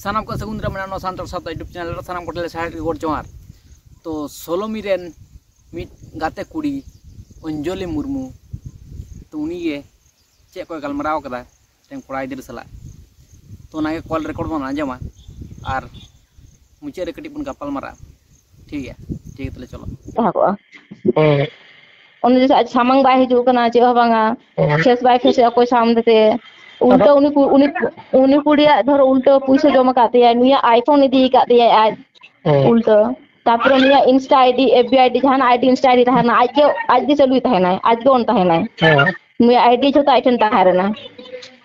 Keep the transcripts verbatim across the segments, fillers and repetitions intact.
ᱥᱟᱱᱟᱢ ᱠᱚ ᱥᱟᱹᱜᱩᱱ ᱫᱟᱨᱟᱢ ᱢᱮᱱᱟᱜᱼᱟ ᱱᱚᱣᱟ ᱥᱟᱱᱛᱟᱲ ᱥᱟᱶᱛᱟ YouTube ᱪᱮᱱᱮᱞ ᱨᱮ᱾ ᱥᱟᱱᱟᱢ ᱠᱚ ᱴᱷᱮᱱ ᱞᱮ ᱥᱟᱨᱦᱟᱣ ᱜᱚᱰ ᱡᱚᱦᱟᱨ᱾ ᱛᱚ ᱥᱳᱞᱳᱢᱤ ᱨᱮᱱ ᱢᱤᱫ ᱜᱟᱛᱮ ᱠᱩᱲᱤ ᱚᱧᱡᱚᱞᱤ ᱢᱩᱨᱢᱩ, ᱛᱚ ᱩᱱᱤ ᱜᱮ ᱪᱮᱫ ᱠᱚᱭ ᱜᱟᱞᱢᱟᱨᱟᱣ ᱠᱟᱫᱟ ᱢᱤᱫᱴᱮᱱ ᱠᱚᱲᱟ ᱜᱤᱫᱽᱨᱟᱹ ᱥᱟᱞᱟᱜ, ᱛᱚ ᱚᱱᱟᱜᱮ ᱠᱚᱞ ᱨᱮᱠᱚᱨᱰ ᱵᱚᱱ ᱟᱸᱡᱚᱢᱟ ᱟᱨ ᱢᱩᱪᱟᱹᱫ ᱨᱮ ᱠᱟᱹᱴᱤᱡ ᱵᱚᱱ ᱜᱟᱯᱟᱞ ᱢᱟᱨᱟᱜᱼᱟ᱾ ᱴᱷᱤᱠ ᱜᱮᱭᱟ, ᱴᱷᱤᱠ ᱜᱮᱭᱟ, ᱛᱟᱦᱞᱮ ᱪᱚᱞᱚ᱾ ᱛᱟᱦᱮᱸ ᱠᱚᱜᱼᱟ᱾ ᱦᱮᱸ᱾ ᱩᱱᱤ ᱡᱮ ᱟᱡ ᱥᱟᱢᱟᱝ ᱵᱟᱭ ᱦᱤᱡᱩᱜ ᱠᱟᱱᱟ, ᱪᱮᱫ ᱦᱚᱸ ᱵᱟᱝᱟ᱾ ᱦᱮᱸ᱾ ᱯᱷᱮᱥ ᱵᱟᱭ ᱯᱷᱮᱥᱮᱫ ᱚᱠᱚᱭ ᱥᱟᱢᱟᱝ ᱛᱮ᱾ ᱩᱞᱴᱟᱹ ᱟᱫᱚ ᱩᱱᱤ ᱠᱩ-, ᱩᱱᱤ, ᱩᱱᱤ ᱠᱩᱲᱤᱭᱟᱜ ᱫᱷᱚᱨᱚ ᱩᱞᱴᱟᱹ ᱯᱩᱭᱥᱟᱹ ᱡᱚᱢ ᱟᱠᱟᱫ ᱛᱟᱭᱟ, ᱱᱩᱭᱟᱜ iPhone ᱤᱫᱤ ᱟᱠᱟᱫ ᱛᱟᱭᱟᱭ ᱟᱡ᱾ ᱦᱮᱸ᱾ ᱩᱞᱴᱟᱹ᱾ ᱛᱟᱯᱚᱨᱮ ᱱᱩᱭᱟᱜ Insta ID, FB ID, ᱡᱟᱦᱟᱱᱟᱜ ID, Insta ID ᱛᱟᱦᱮᱱᱟ, ᱟᱡ ᱜᱮ, ᱟᱡ ᱜᱮ ᱪᱟᱹᱞᱩᱭ ᱛᱟᱦᱮᱱᱟᱭ, ᱟᱡ ᱜᱮ on ᱛᱟᱦᱮᱱᱟᱭ᱾ ᱦᱮᱸ᱾ ᱱᱩᱭᱟᱜ ID ᱡᱷᱚᱛᱚ ᱟᱡ ᱴᱷᱮᱱ ᱛᱟᱦᱮᱸ ᱞᱮᱱᱟ᱾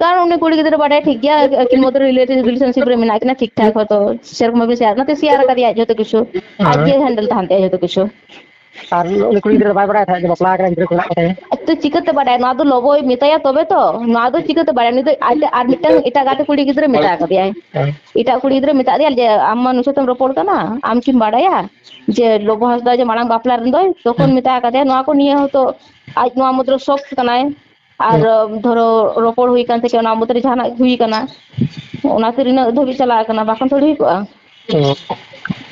ᱠᱟᱨᱚᱱ ᱩᱱᱤ ᱠᱩᱲᱤ ᱜᱤᱫᱽᱨᱟᱹ ᱵᱟᱰᱟᱭ ᱴᱷᱤᱠ ᱜᱮᱭᱟ, ᱟᱹᱠᱤᱱ ᱢᱚᱫᱽᱫᱷᱮ ᱨᱮ ᱨᱤᱞᱮᱴᱤᱵᱷ ᱨᱤᱞᱮᱥᱚᱱᱥᱤᱯ ᱨᱮ ᱢᱮᱱᱟᱜ ᱠᱤᱱᱟ ᱴᱷᱤᱠ ᱴᱷᱟᱠ, ᱦᱚᱭᱛᱳ ᱥᱮᱨᱚᱠᱚᱢ ᱵᱷᱟᱵᱮ ᱥᱮᱭᱟᱨ, ᱚᱱᱟᱛᱮ ᱥᱮᱭᱟᱨ ᱟᱠᱟᱫᱮᱭᱟ ᱟᱡ ᱡᱷᱚᱛᱚ ᱠᱤᱪᱷᱩ᱾ ᱟᱡ ᱜᱮ ᱦᱮᱸᱰᱮᱞ ᱛᱟᱦᱮᱱ ᱛᱟᱭᱟ ᱡᱷᱚᱛᱚ ᱠᱤᱪᱷᱩ᱾ ᱟᱨ ᱩᱱᱤ ᱠᱩᱲᱤ ᱜᱤᱫᱽᱨᱟᱹ ᱫᱚ ᱵᱟᱭ ᱵᱟᱲᱟᱭ ᱛᱟᱦᱮᱸᱫ ᱡᱮ ᱵᱟᱯᱞᱟ ᱟᱠᱟᱱᱟᱭ, ᱜᱤᱫᱽᱨᱟᱹ ᱠᱚ ᱢᱮᱱᱟᱜ ᱠᱚ ᱛᱟᱭᱟ? ᱛᱚ ᱪᱤᱠᱟᱹᱛᱮ ᱵᱟᱰᱟᱭᱟ? ᱱᱚᱣᱟ ᱫᱚ ᱞᱚᱵᱚᱭ ᱢᱮᱛᱟᱭᱟ ᱛᱚᱵᱮ ᱛᱚ᱾ ᱱᱚᱣᱟ ᱫᱚ ᱪᱤᱠᱟᱹᱛᱮ ᱵᱟᱰᱟᱭᱟ? ᱩᱱᱤ ᱫᱚ ᱟᱡ ᱟᱨ ᱢᱤᱫᱴᱟᱝ ᱮᱴᱟᱜ ᱜᱟᱛᱮ ᱠᱩᱲᱤ ᱜᱤᱫᱽᱨᱟᱹ ᱢᱮᱛᱟ ᱟᱠᱟᱫᱮᱭᱟᱭ᱾ ᱦᱮᱸ᱾ ᱮᱴᱟᱜ ᱠᱩᱲᱤ ᱜᱤᱫᱽᱨᱟᱹ ᱢᱮᱛᱟ ᱫᱮᱭᱟ ᱡᱮ, "ᱟᱢ ᱢᱟ ᱱᱩᱭ ᱥᱟᱛᱮᱢ ᱨᱚᱯᱚᱲ ᱠᱟᱱᱟ, ᱟᱢ ᱠᱤᱢ ᱵᱟᱰᱟᱭᱟ ᱡᱮ ᱞᱚᱵᱚ ᱦᱟᱸᱥᱫᱟ ᱡᱮ ᱢᱟᱲᱟᱝ ᱵᱟᱯᱞᱟ ᱨᱮᱱ ᱫᱚᱭ?" ᱛᱚᱠᱷᱚᱱ ᱦᱮᱸ᱾ ᱢᱮᱛᱟ ᱟᱠᱟᱫᱮᱭᱟ, ᱱᱚᱣᱟ ᱠᱚ ᱱᱤᱭᱟᱹ ᱦᱚᱸᱛᱚ ᱟᱡ ᱱᱚᱣᱟ ᱢᱩᱫᱽᱨᱮ ᱥᱚᱠ ᱠᱟᱱᱟᱭ᱾ ᱟᱨ, ᱦᱮᱸ᱾ ᱫᱷᱚᱨᱚ, ᱨᱚᱯᱚᱲ ᱦᱩᱭ ᱠᱟᱱ ᱛᱟᱠᱮᱭᱟ, ᱚᱱᱟ ᱢᱩᱫᱽᱨᱮ ᱡᱟᱦᱟᱱᱟᱜ ᱦᱩᱭ ᱠᱟᱱᱟ, ᱚᱱᱟ ᱛᱤᱨ ᱤᱱᱟᱹᱜ ᱫᱷᱟᱹᱵᱤᱡ ᱪᱟᱞᱟᱣ ᱠᱟᱱᱟ, ᱵᱟᱠᱷᱟᱱ ᱛᱷᱚᱲᱤ ᱦᱩᱭ ᱠᱚᱜᱼᱟ᱾ ᱦᱮᱸ᱾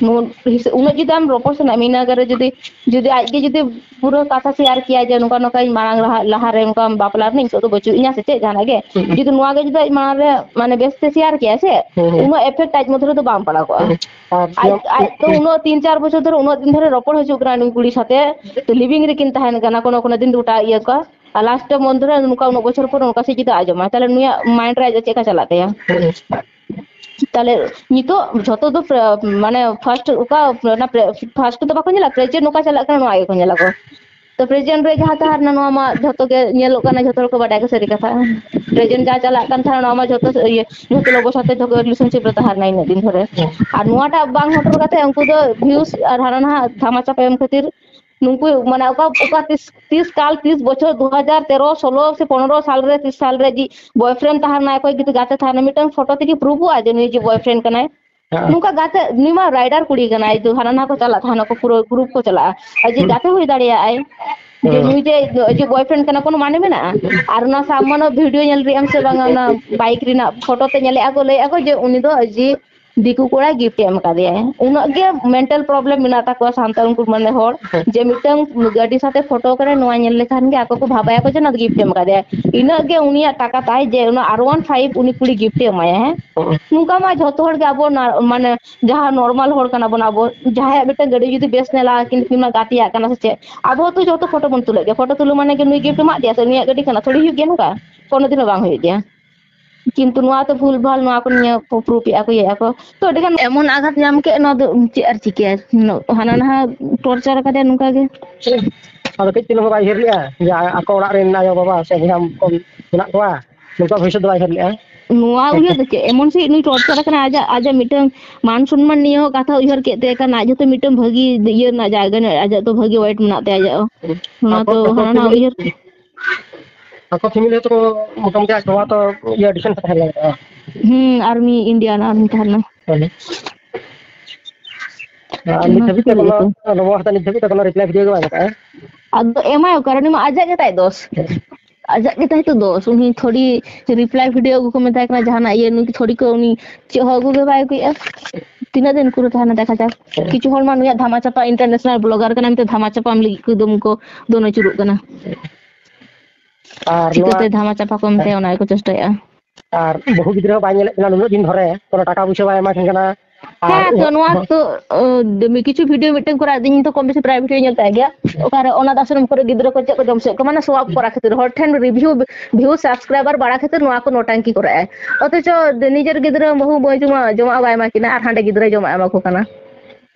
ᱱᱩᱱ-, ᱦᱤᱥᱟᱹ-, ᱩᱱᱟᱹᱜ ᱡᱩᱫᱤ ᱟᱢ ᱨᱚᱯᱚᱲ ᱥᱟᱱᱟᱭᱮᱫ ᱢᱮᱭᱟ, ᱤᱱᱟᱹ ᱠᱚᱨᱮ ᱡᱩᱫᱤ, ᱡᱩᱫᱤ ᱟᱡ ᱜᱮ ᱡᱩᱫᱤ ᱯᱩᱨᱟᱹ ᱠᱟᱛᱷᱟ ᱥᱮᱭᱟᱨ ᱠᱮᱭᱟ ᱡᱮ, "ᱱᱚᱝᱠᱟ ᱱᱚᱝᱠᱟ ᱤᱧ ᱢᱟᱲᱟᱝ ᱞᱟᱦᱟ, ᱞᱟᱦᱟ ᱨᱮ ᱱᱚᱝᱠᱟ ᱵᱟᱯᱞᱟ ᱨᱮ ᱱᱤᱛᱚᱜ ᱫᱚ ᱵᱟᱹᱪᱩᱜ ᱤᱧᱟ ᱥᱮ ᱪᱮᱫ ᱡᱟᱦᱟᱱᱟᱜ ᱜᱮ", ᱦᱩᱸ᱾ ᱡᱩᱫᱤ ᱱᱚᱣᱟ ᱜᱮ ᱡᱩᱫᱤ ᱟᱡ ᱢᱟᱲᱟᱝ ᱨᱮ, ᱢᱟᱱᱮ, ᱵᱮᱥ ᱛᱮ ᱥᱮᱭᱟᱨ ᱠᱮᱭᱟ ᱥᱮ, ᱦᱩᱸ, ᱦᱩᱸ᱾ ᱩᱱᱟᱹᱜ ᱮᱯᱷᱮᱠᱴ ᱟᱡ ᱢᱚᱫᱽᱫᱷᱮ ᱨᱮᱫᱚ ᱵᱟᱝ ᱯᱟᱲᱟᱣ ᱠᱚᱜᱼᱟ᱾ ᱦᱩᱸ᱾ ᱟᱨ ᱟᱡ, ᱟᱡ ᱛᱚ ᱩᱱᱟᱹᱜ ᱛᱤᱱ ᱪᱟᱨ ᱵᱚᱪᱷᱚᱨ ᱫᱷᱚᱨᱮ, ᱩᱱᱟᱹᱜ ᱫᱤᱱ ᱫᱷᱚᱨᱮ ᱨᱚᱯᱚᱲ ᱦᱤᱡᱩᱜ ᱠᱟᱱᱟ ᱱᱩᱭ ᱠᱩᱲᱤ ᱥᱟᱛᱮ, ᱛᱚ ᱞᱤᱵᱷᱤᱝ ᱨᱮᱠᱤᱱ ᱛᱟᱦᱮᱱ ᱠᱟᱱᱟ, ᱠᱳᱱᱳ, ᱠᱳᱱᱳ ᱫᱤᱱ ᱫᱚ ᱜᱚᱴᱟ ᱤᱭᱟᱹ ᱠᱚ᱾ ᱟᱨ ᱞᱟᱥᱴ ᱢᱚᱫᱽᱫᱷᱮ ᱨᱮ ᱱᱚᱝᱠᱟ ᱩᱱᱟᱹᱜ ᱵᱚᱪᱷᱚᱨ ᱯᱚᱨ ᱱᱚᱝᱠᱟ ᱥᱮ ᱡᱩᱫᱤ ᱟᱸᱡᱚᱢᱟ, ᱛᱟᱦᱞᱮ ᱱᱩᱭᱟᱜ ᱢᱟᱭᱤᱱᱰ ᱨᱮ ᱟᱡ ᱪᱮᱫ ᱞᱮᱠᱟ ᱪᱟᱞᱟᱜ ᱛᱟᱭᱟ? ᱦᱩᱸ᱾ ᱛᱟᱦᱞᱮ ᱱᱤᱛᱚᱜ ᱡᱷᱚᱛᱚ ᱫᱚ ᱯᱨᱮ-, ᱢᱟᱱᱮ, ᱯᱷᱟᱥᱴ ᱚᱠᱟ, ᱚᱱᱟ ᱯᱨᱮ-, ᱯᱷᱟᱥᱴ ᱫᱚ ᱵᱟᱠᱚ ᱧᱮᱞᱟ, ᱯᱨᱮᱡᱮᱱᱴ ᱚᱠᱟ ᱪᱟᱞᱟᱜ ᱠᱟᱱᱟ, ᱱᱚᱣᱟ ᱜᱮᱠᱚ ᱧᱮᱞᱟ ᱠᱚ᱾ ᱛᱚ, ᱯᱨᱮᱡᱮᱱᱴ ᱨᱮ ᱡᱟᱦᱟᱸ ᱛᱟᱦᱮᱸ ᱞᱮᱱᱟ, ᱱᱚᱣᱟ ᱢᱟ ᱡᱷᱚᱛᱚ ᱜᱮ ᱧᱮᱞᱚᱜ ᱠᱟᱱᱟ, ᱡᱷᱚᱛᱚ ᱦᱚᱲ ᱠᱚ ᱵᱟᱰᱟᱭ ᱠᱚ, ᱥᱟᱹᱨᱤ ᱠᱟᱛᱷᱟ᱾ ᱯᱨᱮᱡᱮᱱᱴ ᱡᱟᱦᱟᱸ ᱪᱟᱞᱟᱜ ᱠᱟᱱ ᱛᱟᱦᱮᱸᱱᱟ, ᱱᱚᱣᱟ ᱢᱟ ᱡᱷᱚᱛᱚ ᱤᱭᱟᱹ, ᱡᱷᱚᱛᱚ ᱞᱚᱵᱚ ᱥᱟᱛᱮ ᱡᱷᱚᱛᱚ ᱨᱤᱞᱮᱥᱚᱱᱥᱤᱯ ᱨᱮ ᱛᱟᱦᱮᱸ ᱞᱮᱱᱟ ᱤᱱᱟᱹᱜ ᱫᱤᱱ ᱫᱷᱚᱨᱮ᱾ ᱟᱨ ᱱᱚᱣᱟᱴᱟᱜ ᱵᱟᱝ ᱦᱚᱴᱚᱨ ᱠᱟᱛᱮ ᱩᱱᱠᱩ ᱫᱚ ᱵᱷᱤᱭᱩᱥ ᱟᱨ ᱦᱟᱱᱟ ᱱᱟᱦᱟᱜ ᱫᱷᱟᱢᱟᱪᱟ ᱠᱚ ᱮᱢ ᱠᱷᱟᱹᱛᱤᱨ ᱱᱩᱠᱩ, ᱢᱟᱱᱮ, ᱚᱠᱟ, ᱚᱠᱟ ᱛᱤᱥ, ᱛᱤᱥ ᱠᱟᱞ, ᱛᱤᱥ ᱵᱚᱪᱷᱚᱨ, ᱫᱩ ᱦᱟᱡᱟᱨ ᱛᱮᱨᱚ, ᱥᱳᱞᱳ ᱥᱮ ᱯᱚᱱᱨᱚ ᱥᱟᱞ ᱨᱮ, ᱛᱤᱥ ᱥᱟᱞ ᱨᱮ ᱡᱮ ᱵᱚᱭᱯᱷᱨᱮᱱᱰ ᱛᱟᱦᱮᱸ ᱞᱮᱱᱟᱭ, ᱚᱠᱚᱭ ᱜᱤᱫᱽᱨᱟᱹ ᱜᱟᱛᱮ ᱛᱟᱦᱮᱸ ᱞᱮᱱᱟ, ᱢᱤᱫᱴᱟᱝ ᱯᱷᱳᱴᱳ ᱛᱮᱜᱮ ᱯᱨᱩᱯᱷᱚᱜᱼᱟ ᱡᱮ ᱱᱩᱭ ᱡᱮ ᱵᱚᱭᱯᱷᱨᱮᱱᱰ ᱠᱟᱱᱟᱭ᱾ ᱦᱮᱸ᱾ ᱱᱚᱝᱠᱟ ᱜᱟᱛᱮ, ᱱᱩᱭ ᱢᱟ ᱨᱟᱭᱰᱟᱨ ᱠᱩᱲᱤ ᱠᱟᱱᱟᱭ, ᱡᱮ ᱦᱟᱱᱟ ᱱᱟᱣᱟ ᱠᱚ ᱪᱟᱞᱟᱜ ᱛᱟᱦᱮᱱᱟ, ᱠᱚ ᱯᱩᱨᱟᱹ ᱜᱨᱩᱯ ᱠᱚ ᱪᱟᱞᱟᱜᱼᱟ᱾ ᱟᱨ ᱡᱮ ᱦᱩᱸ᱾ ᱜᱟᱛᱮ ᱦᱩᱭ ᱫᱟᱲᱮᱭᱟᱜᱼᱟᱭ, ᱡᱮ ᱦᱮᱸ᱾ ᱱᱩᱭ ᱡᱮ ᱟᱡᱤᱡ ᱵᱚᱭᱯᱷᱨᱮᱱᱰ ᱠᱟᱱᱟ, ᱠᱳᱱᱳ ᱢᱟᱱᱮ ᱢᱮᱱᱟᱜᱼᱟ? ᱟᱨ ᱚᱱᱟ ᱥᱟᱵ ᱢᱟᱱᱮ ᱵᱷᱤᱰᱤᱭᱳ ᱧᱮᱞ ᱞᱮᱫ ᱟᱢ ᱥᱮ ᱵᱟᱝᱟ? ᱚᱱᱟ ᱵᱟᱭᱤᱠ ᱨᱮᱱᱟᱜ ᱯᱷᱳᱴᱳ ᱛᱮ ᱧᱮᱞᱮᱫᱼᱟ ᱠᱚ, ᱞᱟᱹᱭᱮᱫᱼᱟ ᱠᱚ ᱡᱮ ᱩᱱᱤ ᱫᱚ ᱟᱡᱤᱡ ᱫᱤᱠᱩ ᱠᱚᱲᱟ ᱜᱤᱯᱷᱴ ᱮ ᱮᱢ ᱠᱟᱫᱮᱭᱟᱭ᱾ ᱩᱱᱟᱹᱜ ᱜᱮ ᱢᱮᱱᱴᱟᱞ ᱯᱨᱚᱵᱞᱮᱢ ᱢᱮᱱᱟᱜ ᱛᱟᱠᱚᱣᱟ ᱥᱟᱱᱛᱟᱲ ᱩᱱᱠᱩ ᱢᱟᱱᱮ ᱦᱚᱲ, ᱡᱮ ᱢᱤᱫᱴᱟᱝ ᱜᱟᱹᱰᱤ ᱥᱟᱛᱮ ᱯᱷᱳᱴᱳ ᱠᱟᱱᱟᱭ, ᱱᱚᱣᱟ ᱧᱮᱞ ᱞᱮᱠᱷᱟᱱ ᱜᱮ ᱟᱠᱚ ᱠᱚ ᱵᱷᱟᱵᱟᱭᱟᱠᱚ ᱡᱮ ᱱᱚᱣᱟ ᱫᱚ ᱜᱤᱯᱷᱴ ᱮ ᱮᱢ ᱠᱟᱫᱮᱭᱟ᱾ ᱤᱱᱟᱹᱜ ᱜᱮ ᱩᱱᱤᱭᱟᱜ ᱴᱟᱠᱟ ᱛᱟᱭ, ᱡᱮ ᱚᱱᱟ ᱟᱨ ᱚᱣᱟᱱ ᱯᱷᱟᱭᱤᱵᱷ ᱩᱱᱤ ᱠᱩᱲᱤ ᱜᱤᱯᱷᱴ ᱮ ᱮᱢᱟᱭᱟ, ᱦᱮᱸ? ᱱᱚᱝᱠᱟ ᱢᱟ ᱡᱷᱚᱛᱚ ᱦᱚᱲ ᱜᱮ ᱟᱵᱚ ᱱᱟ-, ᱢᱟᱱᱮ ᱡᱟᱦᱟᱸ ᱱᱚᱨᱢᱟᱞ ᱦᱚᱲ ᱠᱟᱱᱟ ᱵᱚᱱ ᱟᱵᱚ, ᱡᱟᱦᱟᱸᱭᱟᱜ ᱢᱤᱫᱴᱟᱝ ᱜᱟᱹᱰᱤ ᱡᱩᱫᱤ ᱵᱮᱥ ᱧᱮᱞᱟ, ᱠᱤᱱᱛᱩ ᱠᱤᱱ ᱜᱟᱛᱮᱭᱟᱜ ᱠᱟᱱᱟ ᱥᱮ ᱪᱮᱫ, ᱟᱵᱚ ᱦᱚᱸᱛᱚ ᱡᱷᱚᱛᱚ ᱯᱷᱳᱴᱳ ᱵᱚᱱ ᱛᱩᱞᱟᱹᱜ ᱜᱮᱭᱟ᱾ ᱯᱷᱳᱴᱳ ᱛᱩᱞᱟᱹᱣ ᱢᱟᱱᱮ ᱜᱮ ᱱᱩᱭ ᱜᱤᱯᱷᱴ ᱮᱢᱟᱜ ᱫᱮᱭᱟ ᱥᱮ ᱩᱱᱤᱭᱟᱜ ᱜᱟᱹᱰᱤ ᱠᱟᱱᱟ, ᱛᱷᱚᱲᱤ ᱦᱩᱭᱩᱜ ᱜᱮᱭᱟ ᱱᱚᱝᱠᱟ? ᱠᱳᱱᱳ ᱫᱤᱱ ᱦᱚᱸ ᱵᱟᱝ ᱦᱩᱭᱩᱜ ᱜᱮᱭᱟ᱾ ᱠᱤᱱᱛᱩ ᱱᱚᱣᱟ ᱛᱚ ᱵᱷᱩᱞ ᱵᱷᱟᱞ, ᱱᱚᱣᱟ ᱠᱚ ᱱᱤᱭᱟᱹ ᱠᱚ ᱯᱨᱩᱯᱷ ᱮᱫᱼᱟ ᱠᱚ, ᱤᱭᱟᱹᱭᱮᱫᱼᱟ ᱠᱚ᱾ ᱛᱚ ᱟᱹᱰᱤ ᱜᱟᱱ ᱮᱢᱚᱱ ᱟᱜᱷᱟᱛ ᱧᱟᱢ ᱠᱮᱫ, ᱱᱚᱣᱟ ᱫᱚ ᱪᱮᱫ ᱟᱨ ᱪᱤᱠᱟᱹᱭᱟ? ᱦᱟᱱᱟ ᱱᱟᱦᱟ ᱴᱚᱨᱪᱟᱨ ᱟᱠᱟᱫᱮᱭᱟ ᱱᱚᱝᱠᱟ ᱜᱮ᱾ ᱟᱫᱚ ᱠᱟᱹᱡ ᱪᱩᱞᱩᱝ ᱦᱚᱸ ᱵᱟᱭ ᱩᱭᱦᱟᱹᱨ ᱞᱮᱜᱼᱟ ᱡᱮ ᱟᱠᱚ ᱚᱲᱟᱜ ᱨᱮᱱ ᱟᱭᱳ ᱵᱟᱵᱟ ᱥᱮ ᱵᱚᱭᱦᱟ ᱠᱚ ᱢᱮᱱᱟᱜ ᱠᱚᱣᱟ, ᱱᱩᱠᱩᱣᱟᱜ ᱵᱷᱚᱵᱤᱥᱥᱚᱛ ᱫᱚ ᱵᱟᱭ ᱩᱭᱦᱟᱹᱨ ᱞᱮᱜᱼᱟ᱾ ᱱᱚᱣᱟ ᱩᱭᱦᱟᱹᱨ ᱫᱚ ᱪᱮᱫ? ᱮᱢᱚᱱ ᱥᱮᱫ ᱱᱩᱭ ᱴᱚᱨᱪᱟᱨ ᱟᱠᱟᱱᱟ, ᱟᱡᱟᱜ, ᱟᱡᱟᱜ ᱢᱤᱫᱴᱟᱝ ᱢᱟᱱ ᱥᱚᱱᱢᱟᱱ ᱱᱤᱭᱮ ᱦᱚᱸ ᱠᱟᱛᱷᱟ ᱩᱭᱦᱟᱹᱨ ᱠᱮᱫ ᱛᱟᱭ ᱠᱷᱟᱱ, ᱟᱡ ᱡᱚᱛᱚ ᱢᱤᱫᱴᱟᱝ ᱵᱷᱟᱹᱜᱤ ᱤᱭᱟᱹ ᱨᱮᱱᱟᱜ ᱡᱟᱭᱜᱟ ᱨᱮ, ᱟᱡᱟᱜ ᱫᱚ ᱵᱷᱟᱹᱜᱤ ᱯᱚᱭᱮᱱᱴ ᱢᱮᱱᱟᱜ ᱛᱟᱭᱟ, ᱟᱡᱟᱜ ᱦᱚᱸ᱾ ᱚᱱᱟ ᱟᱠᱚ, ᱛᱚ ᱟᱠᱚ ᱦᱟᱱᱟ ᱱᱟᱣᱟ ᱯᱷᱮᱢᱤᱞᱤ, ᱩᱭᱦᱟᱹᱨ᱾ ᱟᱠᱚ ᱯᱷᱮᱢᱤᱞᱤ ᱦᱚᱸᱛᱚ ᱢᱚᱴᱟᱢᱩᱴᱤ ᱟᱡ ᱵᱟᱵᱟ ᱛᱚ ᱤᱭᱟᱹ ᱰᱤᱯᱷᱮᱱᱥ ᱨᱮ ᱛᱟᱦᱮᱸ ᱞᱮᱱ ᱛᱟᱦᱮᱸᱫ᱾ ᱦᱩᱸ, ᱟᱨᱢᱤ, ᱤᱱᱰᱤᱭᱟᱱ ᱟᱨᱢᱤ ᱛᱟᱦᱮᱸ ᱞᱮᱱᱟ᱾ ᱛᱟᱦᱞᱮ ᱟᱨ ᱱᱤᱛ ᱚᱱᱟ ᱫᱷᱟᱹᱵᱤᱡ ᱛᱮ ᱠᱷᱟᱹᱛᱤᱨ ᱠᱳᱱᱳ ᱜᱮᱛᱚ᱾ ᱱᱚᱣᱟ ᱦᱟᱛᱟᱣ ᱱᱤᱛ ᱫᱷᱟᱹᱵᱤᱡ ᱛᱮ ᱠᱳᱱᱳ ᱨᱤᱯᱞᱟᱭ ᱵᱷᱤᱰᱤᱭᱳ ᱜᱮ ᱵᱟᱭ ᱮᱢ ᱠᱟᱜᱼᱟ᱾ ᱟᱫᱚ ᱮᱢᱟᱭ ᱚᱠᱟᱨᱮ? ᱩᱱᱤ ᱢᱟ ᱟᱡᱟᱜ ᱜᱮ ᱛᱟᱭ ᱫᱳᱥ᱾ ᱟᱡᱟᱜ ᱜᱮ ᱛᱟᱭ ᱛᱚ ᱫᱳᱥ᱾ ᱩᱱᱤ ᱛᱷᱚᱲᱤ ᱨᱤᱯᱞᱟᱭ ᱵᱷᱤᱰᱤᱭᱳ ᱟᱹᱜᱩ ᱠᱚ ᱢᱮᱛᱟᱭ ᱠᱟᱱᱟ, ᱡᱟᱦᱟᱱᱟᱜ ᱤᱭᱟᱹ, ᱱᱩᱭ ᱛᱷᱚᱲᱤ ᱠᱚ ᱩᱱᱤ ᱪᱮᱫ ᱦᱚᱸ ᱟᱹᱜᱩ ᱜᱮ ᱵᱟᱭ ᱟᱹᱜᱩᱭᱮᱫᱼᱟ᱾ ᱛᱤᱱᱟᱹᱜ ᱫᱤᱱ ᱠᱚᱨᱮ ᱛᱟᱦᱮᱱᱟ ᱫᱮᱠᱷᱟ ᱡᱟᱠ᱾ ᱠᱤᱪᱷᱩ ᱦᱚᱲ ᱢᱟ ᱱᱩᱭᱟᱜ ᱫᱷᱟᱢᱟ ᱪᱟᱯᱟ international blogger ᱠᱟᱱᱟ ᱢᱮᱱᱛᱮ ᱫᱷᱟᱢᱟ ᱪᱟᱯᱟ ᱮᱢ ᱞᱟᱹᱜᱤᱫ ᱠᱚ ᱮᱠᱫᱚᱢ ᱠᱚ ᱫᱚᱱ ᱟᱹᱪᱩᱨᱚᱜ ᱠᱟᱱᱟ᱾ ᱟᱨ ᱱᱚᱣᱟ ᱪᱤᱠᱟᱹᱛᱮ ᱫᱷᱟᱢᱟ ᱪᱟᱯᱟ ᱠᱚ ᱮᱢ ᱛᱟᱭᱟ, ᱚᱱᱟ ᱜᱮᱠᱚ ᱪᱮᱥᱴᱟᱭᱮᱫᱼᱟ᱾ ᱟᱨ ᱵᱟᱹᱦᱩ ᱜᱤᱫᱽᱨᱟᱹ ᱦᱚᱸ ᱵᱟᱭ ᱧᱮᱞᱮᱫ ᱠᱤᱱᱟ ᱱᱩᱱᱟᱹᱜ ᱫᱤᱱ ᱫᱷᱚᱨᱮ, ᱠᱳᱱᱳ ᱴᱟᱠᱟ ᱯᱩᱭᱥᱟᱹ ᱵᱟᱭ ᱮᱢᱟ ᱠᱤᱱ ᱠᱟᱱᱟ᱾ ᱟᱨ ᱦᱮᱸ, ᱛᱚ ᱱᱚᱣᱟ ᱛᱚ, ᱚ, ᱠᱤᱪᱷᱩ ᱵᱷᱤᱰᱤᱭᱳ ᱢᱤᱫᱴᱮᱱ ᱠᱚᱨᱟᱣ ᱫᱤᱧ ᱛᱚ, ᱠᱚᱢ ᱵᱮᱥᱤ ᱯᱨᱟᱭ ᱵᱷᱤᱰᱤᱭᱳ ᱧᱮᱞ ᱛᱟᱭ ᱜᱮᱭᱟ᱾ ᱚᱠᱟᱨᱮ ᱚᱱᱟᱛᱷ ᱟᱥᱨᱚᱢ ᱠᱚᱨᱮ ᱜᱤᱫᱽᱨᱟᱹ ᱠᱚ ᱪᱮᱫ ᱠᱚ ᱡᱚᱢ ᱦᱚᱪᱚᱭᱮᱫ ᱠᱚᱣᱟ, ᱢᱟᱱᱮ show off ᱠᱚᱨᱟᱣ ᱠᱷᱟᱹᱛᱤᱨ, ᱦᱚᱲ ᱴᱷᱮᱱ ᱨᱤᱵᱷᱤᱭᱩ, ᱵᱷᱤᱭᱩ, subscriber ᱵᱟᱲᱟ ᱠᱷᱟᱹᱛᱤᱨ ᱱᱚᱣᱟ ᱠᱚ ᱱᱚᱴᱟᱝᱠᱤ ᱠᱚᱨᱟᱣᱮᱫᱼᱟᱭ᱾ ᱚᱛᱷᱚᱪᱚ ᱱᱤᱡᱮᱨ ᱜᱤᱫᱽᱨᱟᱹ ᱵᱟᱹᱦᱩ ᱵᱟᱹᱭ ᱡᱚᱢᱟ-, ᱡᱚᱢᱟᱜ ᱵᱟᱭ ᱮᱢᱟ ᱠᱤᱱᱟ ᱟᱨ ᱦᱟᱸᱰᱮ ᱜᱤᱫᱽᱨᱟᱹᱭ ᱡᱚᱢᱟᱜ ᱮᱢᱟ ᱠᱚ ᱠᱟᱱᱟ᱾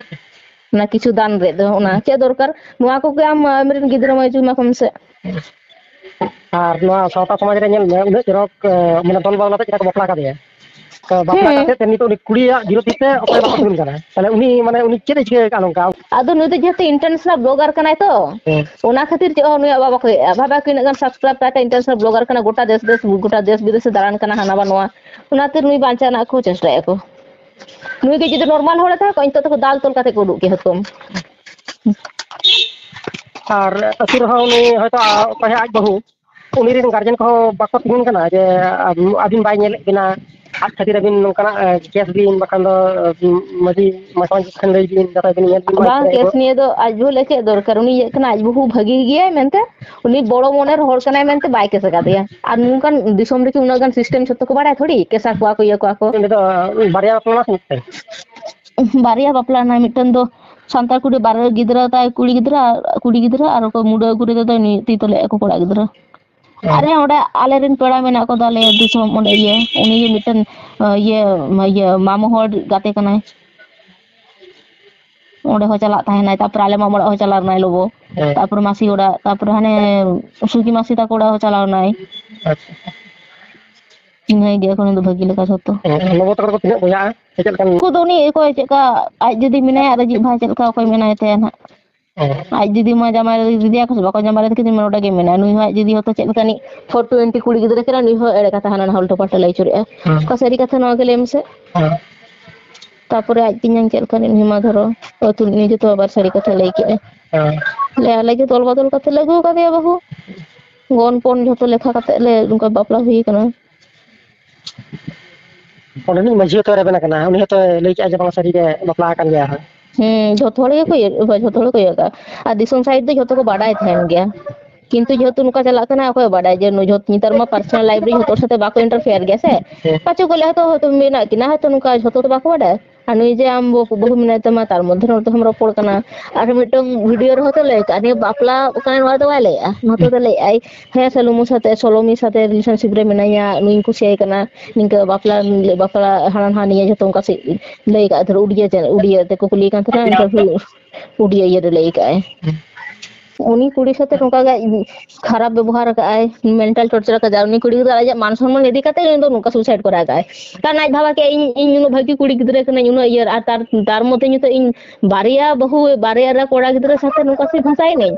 ᱚᱱᱟ ᱠᱤᱪᱷᱩ ᱫᱟᱱ ᱨᱮ ᱫᱚ ᱚᱱᱟ ᱪᱮᱫ ᱫᱚᱨᱠᱟᱨ? ᱱᱚᱣᱟ ᱠᱚᱜᱮ ᱟᱢ, ᱟᱢᱨᱮᱱ ᱜᱤᱫᱽᱨᱟᱹ ᱢᱟᱹᱭ ᱡᱚᱢᱟ ᱠᱚᱢ ᱥᱮ᱾ ᱟᱨ ᱱᱚᱣᱟ ᱥᱟᱶᱛᱟ ᱥᱚᱢᱟᱡᱽ ᱨᱮ ᱧᱮᱞ ᱢᱮ, ᱩᱱᱟᱹᱜ ᱪᱚᱨᱚᱠ, ᱮ, ᱢᱟᱱᱮ ᱫᱚᱱ ᱵᱟᱝᱞᱟ ᱛᱮ ᱪᱮᱫᱟᱜ ᱠᱚ ᱵᱟᱯᱞᱟ ᱠᱟᱫᱮᱭᱟ? ᱛᱚ ᱵᱟᱯᱞᱟ ᱦᱮᱸ᱾ ᱠᱟᱛᱮ ᱛᱮ ᱱᱤᱛᱚᱜ ᱩᱱᱤ ᱠᱩᱲᱤᱭᱟᱜ ᱵᱤᱨᱳᱫᱷᱤ ᱛᱮ ᱚᱠᱚᱭ ᱵᱟᱠᱚ ᱛᱤᱸᱜᱩᱱ ᱠᱟᱱᱟ᱾ ᱛᱟᱦᱞᱮ ᱩᱱᱤ, ᱢᱟᱱᱮ ᱩᱱᱤ ᱪᱮᱫ ᱮ ᱪᱤᱠᱟᱹ ᱟᱠᱟᱫ ᱱᱚᱝᱠᱟ? ᱟᱫᱚ ᱱᱩᱭ ᱫᱚ ᱡᱮᱦᱮᱛᱩ international blogger ᱠᱟᱱᱟᱭ ᱛᱚ, ᱦᱮᱸ᱾ ᱚᱱᱟ ᱠᱷᱟᱹᱛᱤᱨ ᱪᱮᱫ ᱦᱚᱸ ᱱᱩᱭᱟᱜ ᱵᱟᱵᱟ ᱠᱚ ᱦᱮᱡᱼᱟ᱾ ᱵᱷᱟᱵᱟ ᱠᱚ ᱤᱱᱟᱹᱜ ᱜᱟᱱ subscribe ᱛᱟᱭ ᱛᱮ international blogger ᱠᱟᱱᱟ, ᱜᱚᱴᱟ ᱫᱮᱥ ᱫᱮᱥ, ᱜᱚᱴᱟ ᱫᱮᱥ ᱵᱤᱫᱮᱥ ᱮ ᱫᱟᱬᱟᱱ ᱠᱟᱱᱟ, ᱦᱟᱱᱟ ᱵᱟ ᱱᱚᱣᱟ᱾ ᱚᱱᱟᱛᱮ ᱱᱩᱭ ᱵᱟᱧᱪᱟᱣ ᱨᱮᱱᱟᱜ ᱠᱚ ᱪᱮᱥᱴᱟᱭᱟ ᱠᱚ᱾ ᱱᱩᱭ ᱜᱮ ᱡᱩᱫᱤ normal ᱦᱚᱲ ᱮ ᱛᱟᱦᱮᱸ ᱠᱚᱜᱼᱟ, ᱱᱤᱛᱚᱜ ᱛᱮᱠᱚ ᱫᱟᱞ ᱛᱚᱞ ᱠᱟᱛᱮ ᱠᱚ ᱩᱰᱩᱠ ᱠᱮᱭᱟ ᱦᱩᱛᱠᱟᱹᱢ᱾ ᱟᱨ ᱟᱹᱛᱩ ᱨᱮᱦᱚᱸ ᱩᱱᱤ ᱦᱚᱭᱛᱳ ᱚᱠᱚᱭ ᱦᱚᱸ ᱟᱡ ᱵᱟᱹᱦᱩ, ᱩᱱᱤ ᱨᱮᱱ ᱜᱟᱨᱡᱮᱱ ᱠᱚᱦᱚᱸ ᱵᱟᱠᱚ ᱛᱤᱸᱜᱩᱱ ᱠᱟᱱᱟ ᱡᱮ ᱟᱹᱵᱤᱱ ᱵᱟᱭ ᱧᱮᱞᱮᱫ ᱵᱤᱱᱟ, ᱟᱡ ᱠᱷᱟᱹᱛᱤᱨ ᱟᱹᱵᱤᱱ ᱱᱚᱝᱠᱟᱱᱟᱜ ᱠᱮᱥ ᱵᱤᱱ, ᱵᱟᱠᱷᱟᱱ ᱫᱚ ᱢᱟᱹᱡᱷᱤ ᱢᱟᱹᱡᱷᱤ ᱴᱷᱮᱱ ᱞᱟᱹᱭ ᱵᱤᱱ, ᱡᱟᱛᱮ ᱵᱤᱱ ᱧᱮᱞ ᱵᱤᱱ ᱢᱟ ᱵᱟᱝ, ᱜᱤᱫᱽᱨᱟᱹ ᱠᱚ᱾ ᱠᱮᱥ ᱱᱤᱭᱮ ᱫᱚ ᱟᱡ ᱵᱟᱹᱦᱩ ᱞᱟᱹᱭ ᱪᱮᱫ ᱫᱚᱨᱠᱟᱨ? ᱩᱱᱤ ᱤᱭᱟᱹᱜ ᱠᱟᱱᱟ, ᱟᱡ ᱵᱟᱹᱦᱩ ᱵᱷᱟᱹᱜᱤ ᱜᱮᱭᱟᱭ ᱢᱮᱱᱛᱮ, ᱩᱱᱤ ᱵᱚᱲᱚ ᱢᱚᱱᱮᱨ ᱦᱚᱲ ᱠᱟᱱᱟᱭ ᱢᱮᱱᱛᱮ ᱵᱟᱭ ᱠᱮᱥ ᱟᱠᱟᱫᱮᱭᱟ᱾ ᱟᱨ ᱱᱚᱝᱠᱟᱱ ᱫᱤᱥᱚᱢ ᱨᱮᱠᱤ ᱩᱱᱟᱹᱜ ᱜᱟᱱ ᱥᱤᱥᱴᱮᱢ ᱡᱷᱚᱛᱚ ᱠᱚ ᱵᱟᱲᱟᱭᱟ? ᱛᱷᱚᱲᱤ ᱠᱮᱥᱟ ᱠᱚᱣᱟ ᱠᱚ, ᱤᱭᱟᱹ ᱠᱚᱣᱟ ᱠᱚ᱾ ᱚᱸᱰᱮ ᱫᱚ ᱵᱟᱨᱭᱟ ᱵᱟᱯᱞᱟ ᱥᱮ ᱢᱤᱫᱴᱮᱱ? ᱵᱟᱨᱭᱟ ᱵᱟᱯᱞᱟ ᱨᱮᱱᱟᱜ, ᱢᱤᱫᱴᱮᱱ ᱫᱚ ᱥᱟᱱᱛᱟᱲ ᱠᱩᱲᱤ, ᱵᱟᱨ ᱜᱤᱫᱽᱨᱟᱹ ᱛᱟᱭ, ᱠᱩᱲᱤ ᱜᱤᱫᱽᱨᱟᱹ, ᱠᱩᱲᱤ ᱜᱤᱫᱽᱨᱟᱹ ᱟᱨ ᱚᱠᱚᱭ ᱢᱩᱰᱟᱹ ᱠᱩᱲᱤ ᱛᱮᱫᱚ ᱱᱩᱭ ᱛᱤ ᱛᱚᱞᱮ ᱟᱠᱚ ᱠᱚᱲᱟ ᱜᱤᱫᱽᱨᱟᱹ᱾ ᱦᱮᱸ᱾ ᱟᱨᱮ ᱚᱸᱰᱮ ᱟᱞᱮᱨᱮᱱ ᱯᱮᱲᱟ ᱢᱮᱱᱟᱜ ᱠᱚ ᱛᱟᱞᱮᱭᱟ ᱫᱤᱥᱚᱢ ᱚᱸᱰᱮ ᱤᱭᱟᱹ, ᱩᱱᱤ ᱜᱮ ᱢᱤᱫᱴᱮᱱ, ᱤᱭᱟᱹ, ᱤᱭᱟᱹ ᱢᱟᱢᱚ ᱦᱚᱲ ᱜᱟᱛᱮ ᱠᱟᱱᱟᱭ᱾ ᱚᱸᱰᱮ ᱦᱚᱸ ᱪᱟᱞᱟᱜ ᱛᱟᱦᱮᱱᱟᱭ, ᱛᱟᱯᱚᱨᱮ ᱟᱞᱮ ᱢᱟᱢᱚ ᱚᱲᱟᱜ ᱦᱚᱸ ᱪᱟᱞᱟᱣ ᱞᱮᱱᱟᱭ ᱞᱚᱵᱚ᱾ ᱦᱮᱸ᱾ ᱛᱟᱯᱚᱨᱮ ᱢᱟᱥᱤ ᱚᱲᱟᱜ, ᱛᱟᱯᱚᱨᱮ ᱦᱟᱱᱮ ᱥᱩᱡᱤ ᱢᱟᱥᱤ ᱛᱟᱠᱚ ᱚᱲᱟᱜ ᱦᱚᱸ ᱪᱟᱞᱟᱣ ᱞᱮᱱᱟᱭ᱾ ᱟᱪᱪᱷᱟ᱾ ᱤᱱᱟᱹ ᱜᱮ ᱮᱠᱷᱚᱱ ᱫᱚ ᱵᱷᱟᱹᱜᱤ ᱞᱮᱠᱟ ᱡᱷᱚᱛᱚ᱾ ᱦᱮᱸ, ᱞᱚᱵᱚ ᱛᱟᱠᱚ ᱫᱚ ᱛᱤᱱᱟᱹᱜ ᱵᱚᱭᱦᱟᱜᱼᱟ? ᱥᱮ ᱪᱮᱫ ᱞᱮᱠᱟᱱ? ᱩᱱᱠᱩ ᱫᱚ ᱩᱱᱤ ᱚᱠᱚᱭ ᱪᱮᱫ ᱞᱮᱠᱟ ᱟᱡ ᱡᱩᱫᱤ ᱢᱮᱱᱟᱭᱟ ᱨᱟᱡᱤᱵ ᱵᱷᱟᱭ, ᱪᱮᱫ ᱞᱮᱠᱟ ᱚᱠᱚᱭ ᱢᱮᱱᱟᱭ ᱛᱟᱭᱟ ᱱᱟᱦᱟᱜ? ᱦᱮᱸ᱾ ᱟᱡ ᱡᱩᱫᱤ ᱢᱟ ᱡᱟᱢᱟᱭ ᱞᱟᱹᱜᱤᱫ ᱤᱫᱤᱭᱟ ᱠᱚ ᱥᱮ ᱵᱟᱠᱚ ᱡᱟᱢᱟᱭ ᱞᱟᱹᱜᱤᱫ, ᱱᱚᱰᱮ ᱜᱮ ᱢᱮᱱᱟᱭᱟ᱾ ᱱᱩᱭ ᱦᱚᱸ ᱟᱡ ᱡᱩᱫᱤ ᱦᱚᱭᱛᱳ ᱪᱮᱫ ᱞᱮᱠᱟ ᱱᱤᱡ four twenty ᱠᱩᱲᱤ ᱜᱤᱫᱽᱨᱟᱹ ᱠᱟᱱᱟ, ᱱᱩᱭ ᱦᱚᱸ ᱮᱲᱮ ᱠᱟᱛᱷᱟ ᱦᱟᱱᱟ ᱱᱟᱣᱟ ᱩᱞᱴᱟᱹ ᱯᱟᱞᱴᱟ ᱞᱟᱹᱭ ᱟᱹᱪᱩᱨᱮᱜᱼᱟ᱾ ᱦᱮᱸ᱾ ᱚᱠᱟ ᱥᱟᱹᱨᱤ ᱠᱟᱛᱷᱟ ᱱᱚᱣᱟ ᱜᱮ ᱞᱟᱹᱭ ᱢᱮᱥᱮ? ᱦᱮᱸ᱾ ᱛᱟᱯᱚᱨᱮ ᱟᱡ ᱛᱮᱧᱟᱝ ᱪᱮᱫ ᱞᱮᱠᱟ ᱱᱤᱡ ᱦᱮᱢᱟ ᱫᱷᱚᱨᱚ, ᱟᱹᱛᱩ ᱱᱤᱡᱮ ᱛᱚ ᱟᱵᱟᱨ ᱥᱟᱹᱨᱤ ᱠᱟᱛᱷᱟ ᱞᱟᱹᱭ ᱠᱮᱜᱼᱟ᱾ ᱦᱮᱸ᱾ ᱞᱮ ᱟᱞᱮ ᱜᱮ ᱛᱚᱞ ᱵᱚᱫᱚᱞ ᱠᱟᱛᱮ ᱞᱮ ᱟᱹᱜᱩ ᱠᱟᱫᱮᱭᱟ ᱵᱟᱹᱦᱩ᱾ ᱜᱚᱱ ᱯᱚᱱ ᱡᱷᱚᱛᱚ ᱞᱮᱠᱷᱟ ᱠᱟᱛᱮ ᱞᱮ ᱱᱚᱝᱠᱟ ᱵᱟᱯᱞᱟ ᱦᱩᱭ ᱠᱟᱱᱟ᱾ ᱚᱸᱰᱮᱱᱤᱡ ᱢᱟᱹᱡᱷᱤ ᱦᱚᱸᱛᱚᱭ ᱨᱮᱵᱮᱱ ᱟᱠᱟᱱᱟ, ᱩᱱᱤ ᱦᱚᱸᱛᱚᱭ ᱞᱟᱹᱭ ᱠᱮᱜᱼᱟ ᱡᱮ ᱵᱟᱝ ᱥᱟᱹᱨᱤ ᱜᱮ ᱵᱟᱯᱞᱟ ᱟᱠᱟᱱ ᱜᱮᱭᱟ ᱦᱟᱸᱜ᱾ ᱦᱮᱸ, ᱡᱷᱚᱛᱚ ᱦᱚᱲ ᱜᱮᱠᱚ ᱤᱭᱟᱹ, ᱡᱷᱚᱛᱚ ᱦᱚᱲ ᱠᱚ ᱤᱭᱟᱹ ᱠᱟᱜᱼᱟ᱾ ᱟᱨ ᱫᱤᱥᱚᱢ ᱥᱟᱭᱤᱰ ᱫᱚ ᱡᱷᱚᱛᱚ ᱠᱚ ᱵᱟᱰᱟᱭ ᱛᱟᱦᱮᱱ ᱜᱮᱭᱟ, ᱠᱤᱱᱛᱩ ᱡᱮᱦᱮᱛᱩ ᱱᱚᱝᱠᱟ ᱪᱟᱞᱟᱜ ᱠᱟᱱᱟ, ᱚᱠᱚᱭ ᱵᱟᱰᱟᱭ ᱡᱮ ᱱᱩᱭ ᱡᱷᱚᱛ-, ᱱᱮᱛᱟᱨ ᱢᱟ personal life ᱨᱮ ᱡᱷᱚᱛᱚ ᱦᱚᱲ ᱥᱟᱛᱮ ᱵᱟᱠᱚ interfere ᱜᱮᱭᱟ ᱥᱮ? ᱦᱮᱸ᱾ ᱯᱟᱪᱮ ᱠᱚ ᱞᱟᱹᱭᱟ ᱦᱚᱭᱛᱚ, ᱦᱚᱭᱛᱚ ᱢᱮᱱᱟᱜ ᱠᱤᱱᱟ, ᱦᱚᱭᱛᱚ ᱱᱚᱝᱠᱟ ᱡᱷᱚᱛᱚ ᱫᱚ ᱵᱟᱠᱚ ᱵᱟᱰᱟᱭᱟ᱾ ᱟᱨ ᱱᱩᱭ ᱡᱮ ᱟᱢ ᱵᱟᱹᱦᱩ ᱢᱮᱱᱟᱭ ᱛᱟᱢᱟ, ᱛᱟᱨ ᱢᱚᱫᱽᱫᱷᱮ ᱨᱮ ᱱᱚᱛᱮ ᱦᱚᱸᱢ ᱨᱚᱯᱚᱲ ᱠᱟᱱᱟ᱾ ᱟᱨ ᱢᱤᱫᱴᱟᱝ video ᱨᱮᱦᱚᱸ ᱛᱚ ᱞᱟᱹᱭ ᱠᱟᱜᱼᱟ, ᱱᱤᱭᱟᱹ ᱵᱟᱯᱞᱟ ᱠᱟᱱᱟ ᱱᱚᱣᱟ ᱫᱚ ᱵᱟᱭ ᱞᱟᱹᱭᱮᱜᱼᱟ, ᱱᱚᱛᱮ ᱫᱚ ᱞᱟᱹᱭᱮᱜᱼᱟᱭ, ᱦᱮᱸ, ᱥᱟᱞᱩᱢᱩ ᱥᱟᱛᱮ, ᱥᱚᱞᱚᱢᱤ ᱥᱟᱛᱮ relationship ᱨᱮ ᱢᱮᱱᱟᱧᱟ, ᱱᱩᱭᱤᱧ ᱠᱩᱥᱤᱭᱟᱭ ᱠᱟᱱᱟ, ᱱᱤᱝᱠᱟᱹ ᱵᱟᱯᱞᱟ, ᱵᱟᱯᱞᱟ ᱦᱟᱱᱟ ᱱᱟᱣᱟ ᱱᱤᱭᱟᱹ ᱡᱷᱚᱛᱚ ᱚᱱᱠᱟ ᱥᱮ ᱞᱟᱹᱭ ᱠᱟᱜᱼᱟ᱾ ᱫᱷᱚᱨᱚ ᱩᱰᱤᱭᱟ ᱪᱮ-, ᱩᱰᱤᱭᱟ ᱛᱮᱠᱚ ᱠᱩᱞᱤᱭᱮ ᱠᱟᱱ ᱛᱟᱦᱮᱱᱟ, ᱤᱱᱴᱟᱨᱵᱷᱤᱭᱩ ᱩᱰᱤᱭᱟ ᱤᱭᱟᱹ ᱨᱮ ᱞᱟᱹᱭ ᱠᱟᱜᱼᱟᱭ᱾ ᱩᱱᱤ ᱠᱩᱲᱤ ᱥᱟᱛᱮ ᱱᱚᱝᱠᱟ ᱜᱮ ᱠᱷᱟᱨᱟᱯ ᱵᱮᱵᱚᱦᱟᱨ ᱠᱟᱜᱼᱟᱭ, mental torture ᱠᱟᱫᱟᱭ, ᱩᱱᱤ ᱠᱩᱲᱤ ᱜᱤᱫᱽᱨᱟᱹ ᱟᱡᱟᱜ ᱢᱟᱱ ᱥᱚᱱᱢᱟᱱ ᱤᱫᱤ ᱠᱟᱛᱮ ᱩᱱᱤ ᱫᱚ ᱱᱚᱝᱠᱟ suicide ᱠᱚᱨᱟᱣ ᱠᱟᱜᱼᱟᱭ᱾ ᱠᱟᱨᱚᱱ ᱟᱡ ᱵᱷᱟᱵᱟ ᱠᱮᱜᱼᱟᱭ, ᱤᱧ, ᱤᱧ ᱩᱱᱟᱹᱜ ᱵᱷᱟᱹᱜᱤ ᱠᱩᱲᱤ ᱜᱤᱫᱽᱨᱟᱹ ᱠᱟᱹᱱᱟᱹᱧ, ᱩᱱᱟᱹᱜ ᱤᱭᱟᱹ, ᱟᱨ ᱛᱟᱨ, ᱛᱟᱨ ᱢᱚᱫᱽᱫᱷᱮ ᱱᱤᱛᱚᱜ ᱤᱧ ᱵᱟᱨᱭᱟ ᱵᱟᱹᱦᱩ, ᱵᱟᱨᱭᱟ ᱨᱮ ᱠᱚᱲᱟ ᱜᱤᱫᱽᱨᱟᱹ ᱥᱟᱛᱮ ᱱᱚᱝᱠᱟ ᱥᱮ ᱵᱷᱟᱥᱟᱭᱮᱱᱟᱹᱧ᱾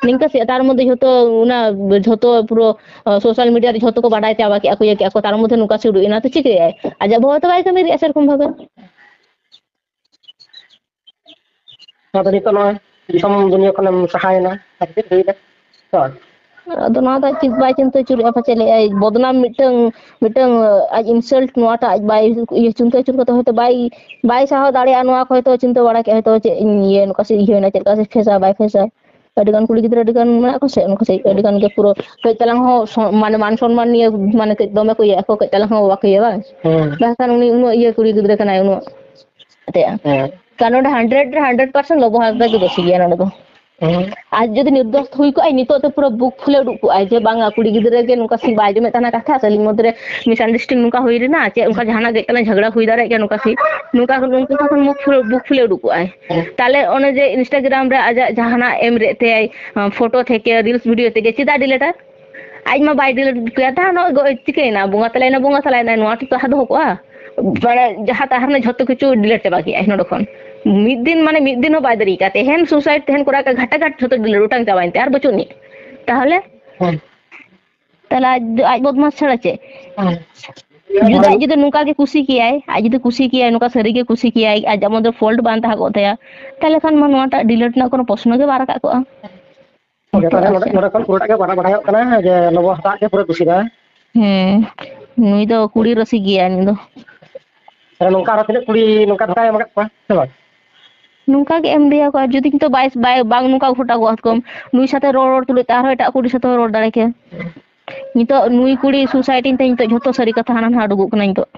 ᱱᱤᱝᱠᱟᱹ ᱥᱮ ᱛᱟᱨ ᱢᱚᱫᱽᱫᱷᱮ ᱡᱷᱚᱛᱚ ᱚᱱᱟ, ᱡᱷᱚᱛᱚ ᱯᱩᱨᱟᱹ, ᱟ, social media ᱨᱮ ᱡᱷᱚᱛᱚ ᱠᱚ ᱵᱟᱰᱟᱭ ᱪᱟᱵᱟ ᱠᱮᱜᱼᱟ ᱠᱚ, ᱤᱭᱟᱹ ᱠᱮᱜᱼᱟ ᱠᱚ, ᱛᱟᱨ ᱢᱚᱫᱽᱫᱷᱮ ᱱᱚᱝᱠᱟ ᱥᱮ ᱩᱰᱩᱠ ᱮᱱᱟ, ᱛᱚ ᱪᱤᱠᱟᱹᱭᱟᱭ? ᱟᱡᱟᱜ ᱵᱟᱹᱦᱩ ᱛᱚ ᱵᱟᱭ ᱠᱟᱹᱢᱤ ᱫᱟᱲᱮᱭᱟᱜᱼᱟ ᱥᱮᱨᱚᱠᱚᱢ ᱵᱷᱟᱵᱮ᱾ ᱟᱫᱚ ᱱᱤᱛᱚᱜ ᱱᱚᱜᱼᱚᱭ ᱫᱤᱥᱚᱢ ᱫᱩᱱᱤᱭᱟᱹ ᱠᱷᱚᱱᱮᱢ ᱥᱟᱦᱟᱭᱮᱱᱟ, ᱟᱨ ᱪᱮᱫ ᱦᱩᱭᱱᱟ? ᱦᱳᱭ᱾ ᱟᱫᱚ ᱱᱚᱣᱟ ᱫᱚ ᱪᱮᱫ ᱵᱟᱭ ᱪᱤᱱᱛᱟᱹ ᱟᱹᱪᱩᱨᱮᱜᱼᱟ, ᱯᱟᱪᱮᱫ ᱞᱟᱹᱭᱟᱭ ᱵᱚᱫᱱᱟᱢ ᱢᱤᱫᱴᱟᱝ, ᱢᱤᱫᱴᱟᱝ, ᱟᱡ insult ᱱᱚᱣᱟᱴᱟᱜ ᱟᱡ ᱵᱟᱭ ᱤᱭᱟᱹ ᱪᱤᱱᱛᱟᱹ ᱟᱹᱪᱩᱨ ᱠᱟᱛᱮ ᱦᱚᱭᱛᱳ ᱵᱟᱭ, ᱵᱟᱭ ᱥᱟᱦᱟᱣ ᱫᱟᱲᱮᱭᱟᱜᱼᱟ ᱱᱚᱣᱟ ᱠᱚ, ᱦᱚᱭᱛᱳ ᱪᱤᱱᱛᱟᱹ ᱵᱟᱲᱟ ᱠᱮᱫᱼᱟ ᱦᱚᱭᱛᱳ ᱪᱮᱫ ᱤᱧ ᱤᱭᱟᱹ ᱱᱚᱝᱠᱟ ᱥᱮ ᱤᱭᱟᱹ ᱦᱩᱭᱱᱟ, ᱪᱮᱫ ᱞᱮᱠᱟ ᱥᱮ ᱯᱷᱮᱥᱟ ᱵᱟᱭ ᱯᱷᱮᱥᱟ᱾ ᱟᱹᱰᱤ ᱜᱟᱱ ᱠᱩᱲᱤ ᱜᱤᱫᱽᱨᱟᱹ ᱟᱹᱰᱤ ᱜᱟᱱ ᱢᱮᱱᱟᱜ ᱠᱚᱣᱟ ᱥᱮ ᱚᱱᱠᱟ ᱥᱮ ᱟᱹᱰᱤ ᱜᱟᱱ ᱜᱮ ᱯᱩᱨᱟᱹ ᱠᱟᱹᱡ ᱛᱟᱞᱟᱝ ᱦᱚᱸ ᱥᱚ-, ᱢᱟᱱᱮ ᱢᱟᱱ ᱥᱚᱱᱢᱟᱱ ᱱᱤᱭᱮ ᱢᱟᱱᱮ ᱠᱟᱹᱡ ᱫᱚᱢᱮ ᱠᱚ ᱤᱭᱟᱹᱜ ᱟᱠᱚ, ᱠᱟᱹᱡ ᱛᱟᱞᱟᱝ ᱦᱚᱸ ᱵᱟᱠᱚ ᱤᱭᱟᱹ ᱵᱟᱝ? ᱦᱮᱸ᱾ ᱢᱮᱱᱠᱷᱟᱱ ᱩᱱᱤ ᱩᱱᱟᱹᱜ ᱤᱭᱟᱹ ᱠᱩᱲᱤ ᱜᱤᱫᱽᱨᱟᱹ ᱠᱟᱱᱟᱭ, ᱩᱱᱟᱹᱜ ᱟᱛᱮᱭᱟ᱾ ᱦᱮᱸ᱾ ᱠᱟᱨᱚᱱ ᱱᱚᱰᱮ hundred ᱨᱮ hundred percent ᱞᱚᱵᱚ ᱦᱟᱸᱥᱫᱟ ᱜᱮ ᱫᱳᱥᱤ ᱜᱮᱭᱟ ᱱᱚᱰᱮ ᱫᱚ᱾ ᱦᱮᱸ᱾ ᱟᱨ ᱡᱩᱫᱤ ᱱᱤᱨᱫᱳᱥ ᱦᱩᱭ ᱠᱚᱜᱼᱟᱭ, ᱱᱤᱛᱚᱜ ᱛᱮ ᱯᱩᱨᱟᱹ ᱵᱩᱠ ᱯᱷᱩᱞᱮ ᱩᱰᱩᱠ ᱠᱚᱜᱼᱟᱭ ᱡᱮ ᱵᱟᱝᱟ, ᱠᱩᱲᱤ ᱜᱤᱫᱽᱨᱟᱹ ᱜᱮ ᱱᱚᱝᱠᱟ ᱥᱮ ᱵᱟᱭ ᱟᱸᱡᱚᱢᱮᱫ ᱛᱟᱦᱮᱱᱟ ᱠᱟᱛᱷᱟ, ᱥᱮ ᱟᱹᱞᱤᱧ ᱢᱚᱫᱽᱫᱷᱮ ᱨᱮ misunderstanding ᱱᱚᱝᱠᱟ ᱦᱩᱭ ᱞᱮᱱᱟ, ᱪᱮᱫ ᱚᱱᱠᱟ ᱡᱟᱦᱟᱱᱟᱜ ᱜᱮ ᱛᱟᱞᱟᱝ ᱡᱷᱟᱜᱽᱲᱟ ᱦᱩᱭ ᱫᱟᱲᱮᱭᱟᱜ ᱜᱮᱭᱟ, ᱱᱚᱝᱠᱟ ᱥᱮ ᱱᱚᱝᱠᱟ ᱠᱷᱚᱱ ᱩᱱᱠᱩ ᱠᱷᱚᱱ ᱵᱩᱠ ᱯᱷᱩᱞᱮ, ᱵᱩᱠ ᱯᱷᱩᱞᱮ ᱩᱰᱩᱠ ᱠᱚᱜᱼᱟᱭ᱾ ᱦᱮᱸ᱾ ᱛᱟᱦᱞᱮ ᱚᱱᱮ ᱡᱮ Instagram ᱨᱮ ᱟᱡᱟᱜ ᱡᱟᱦᱟᱱᱟᱜ ᱮᱢ ᱨᱮᱫ ᱛᱟᱭᱟᱭ, ᱯᱷᱳᱴᱳ ᱛᱷᱮᱠᱮ reels video ᱛᱷᱮᱠᱮ, ᱪᱮᱫᱟᱜ delete ᱟ? ᱟᱡ ᱢᱟ ᱵᱟᱭ delete ᱠᱮᱭᱟ, ᱛᱟᱦᱮᱸ ᱱᱚᱜᱼᱚᱭ ᱜᱚ-, ᱪᱤᱠᱟᱹᱭᱮᱱᱟ? ᱵᱚᱸᱜᱟ ᱛᱟᱞᱟᱭᱮᱱᱟ, ᱵᱚᱸᱜᱟ ᱛᱟᱞᱟᱭᱮᱱᱟ, ᱱᱚᱣᱟ ᱴᱷᱤᱠ ᱛᱟᱦᱮᱸ ᱫᱚᱦᱚ ᱠᱚᱜᱼᱟ? ᱢᱟᱱᱮ ᱡᱟᱦᱟᱸ ᱛᱟᱦᱮᱸ ᱞᱮᱱᱟ ᱡᱷᱚᱛᱚ ᱠᱤᱪᱷᱩ delete ᱪᱟᱵᱟ ᱠᱮᱜᱼᱟᱭ ᱱᱚᱰᱮ ᱠᱷᱚᱱ᱾ ᱢᱤᱫ ᱫᱤᱱ, ᱢᱟᱱᱮ ᱢᱤᱫ ᱫᱤᱱ ᱦᱚᱸ ᱵᱟᱭ ᱫᱮᱨᱤ ᱠᱟᱜᱼᱟ᱾ ᱛᱮᱦᱮᱱ suicide, ᱛᱮᱦᱮᱱ ᱠᱚᱨᱟᱣ ᱠᱟᱜ, ᱜᱷᱟᱴᱟ ᱜᱷᱟᱴ ᱡᱷᱚᱛᱚ delete ᱚᱴᱟᱝ ᱪᱟᱵᱟᱭᱮᱱ ᱛᱟᱭᱟ, ᱟᱨ ᱵᱟᱹᱪᱩᱜ ᱟᱹᱱᱤᱡ᱾ ᱛᱟᱦᱚᱞᱮ? ᱦᱮᱸ᱾ ᱛᱟᱦᱚᱞᱮ ᱟᱡ ᱫᱚ, ᱟᱡ ᱵᱚᱫᱢᱟᱥ ᱪᱷᱟᱲᱟ ᱪᱮᱫ? ᱦᱮᱸ᱾ ᱡᱩᱫᱤ ᱟᱡ ᱡᱩᱫᱤ ᱱᱚᱝᱠᱟ ᱜᱮ ᱠᱩᱥᱤ ᱠᱮᱭᱟᱭ, ᱟᱡ ᱡᱩᱫᱤ ᱠᱩᱥᱤ ᱠᱮᱭᱟᱭ, ᱱᱚᱝᱠᱟ ᱥᱟᱹᱨᱤ ᱜᱮ ᱠᱩᱥᱤ ᱠᱮᱭᱟᱭ, ᱟᱡ ᱡᱮᱢᱚᱱ ᱫᱚ fault ᱵᱟᱝ ᱛᱟᱦᱮᱸ ᱠᱚᱜ ᱛᱟᱭᱟ, ᱛᱟᱦᱚᱞᱮ ᱠᱷᱟᱱ ᱢᱟ ᱱᱚᱣᱟᱴᱟᱜ delete ᱨᱮᱱᱟᱜ ᱠᱳᱱᱳ ᱯᱨᱚᱥᱱᱚ ᱜᱮ ᱵᱟᱝ ᱨᱟᱠᱟᱵ ᱠᱚᱜᱼᱟ᱾ ᱳᱠᱮ, ᱛᱟᱦᱞᱮ ᱱᱚᱰᱮ, ᱱᱚᱰᱮ ᱠᱷᱚᱱ ᱯᱩᱨᱟᱹᱴᱟ ᱜᱮ ᱵᱟᱰᱟᱭ, ᱵᱟᱰᱟᱭᱚᱜ ᱠᱟᱱᱟ ᱡᱮ ᱞᱚᱵᱚ ᱦᱟᱸᱥᱫᱟᱜ ᱜᱮ ᱯᱩᱨᱟᱹ ᱫᱩᱥᱤ ᱫᱚ, ᱦᱮᱸ? ᱦᱮᱸ, ᱱᱩᱭ ᱫᱚ ᱠᱩᱲᱤ ᱨᱟᱹᱥᱤ ᱜᱮᱭᱟᱭ ᱱᱩᱭ ᱫᱚ᱾ ᱛᱟᱦᱞᱮ ᱱᱚᱝᱠᱟ ᱟᱨᱦᱚᱸ ᱛᱤᱱᱟᱹᱜ ᱠᱩᱲᱤ ᱱᱚᱝᱠᱟ ᱫᱷᱳᱠᱟᱭ ᱮᱢ ᱟᱠᱟᱫ ᱠᱚᱣᱟ, ᱥᱮ ᱵᱟᱝ? ᱱᱚᱝᱠᱟ ᱜᱮ ᱮᱢ ᱞᱟᱹᱭᱟ ᱠᱚ, ᱟᱨ ᱡᱩᱫᱤ ᱱᱤᱛᱚᱜ ᱵᱟᱭ, ᱵᱟᱭ, ᱵᱟᱝ ᱱᱚᱝᱠᱟ ᱜᱷᱚᱴᱟᱣ ᱠᱚᱜᱼᱟ, ᱠᱚᱢ ᱱᱩᱭ ᱥᱟᱛᱮ ᱨᱚᱲ, ᱨᱚᱲ ᱛᱩᱞᱩᱡ ᱛᱮ ᱟᱨᱦᱚᱸ ᱮᱴᱟᱜ ᱠᱩᱲᱤ ᱥᱟᱛᱮ ᱦᱚᱸ ᱨᱚᱲ ᱫᱟᱲᱮ ᱠᱮᱭᱟ᱾ ᱱᱤᱛᱚᱜ ᱱᱩᱭ ᱠᱩᱲᱤ suicide ᱮᱱ ᱛᱮ ᱱᱤᱛᱚᱜ ᱡᱷᱚᱛᱚ ᱥᱟᱹᱨᱤ ᱠᱟᱛᱷᱟ ᱦᱟᱱᱟ ᱱᱟᱦᱟᱜ ᱩᱰᱩᱠᱚᱜ ᱠᱟᱱᱟ ᱱᱤᱛᱚᱜ᱾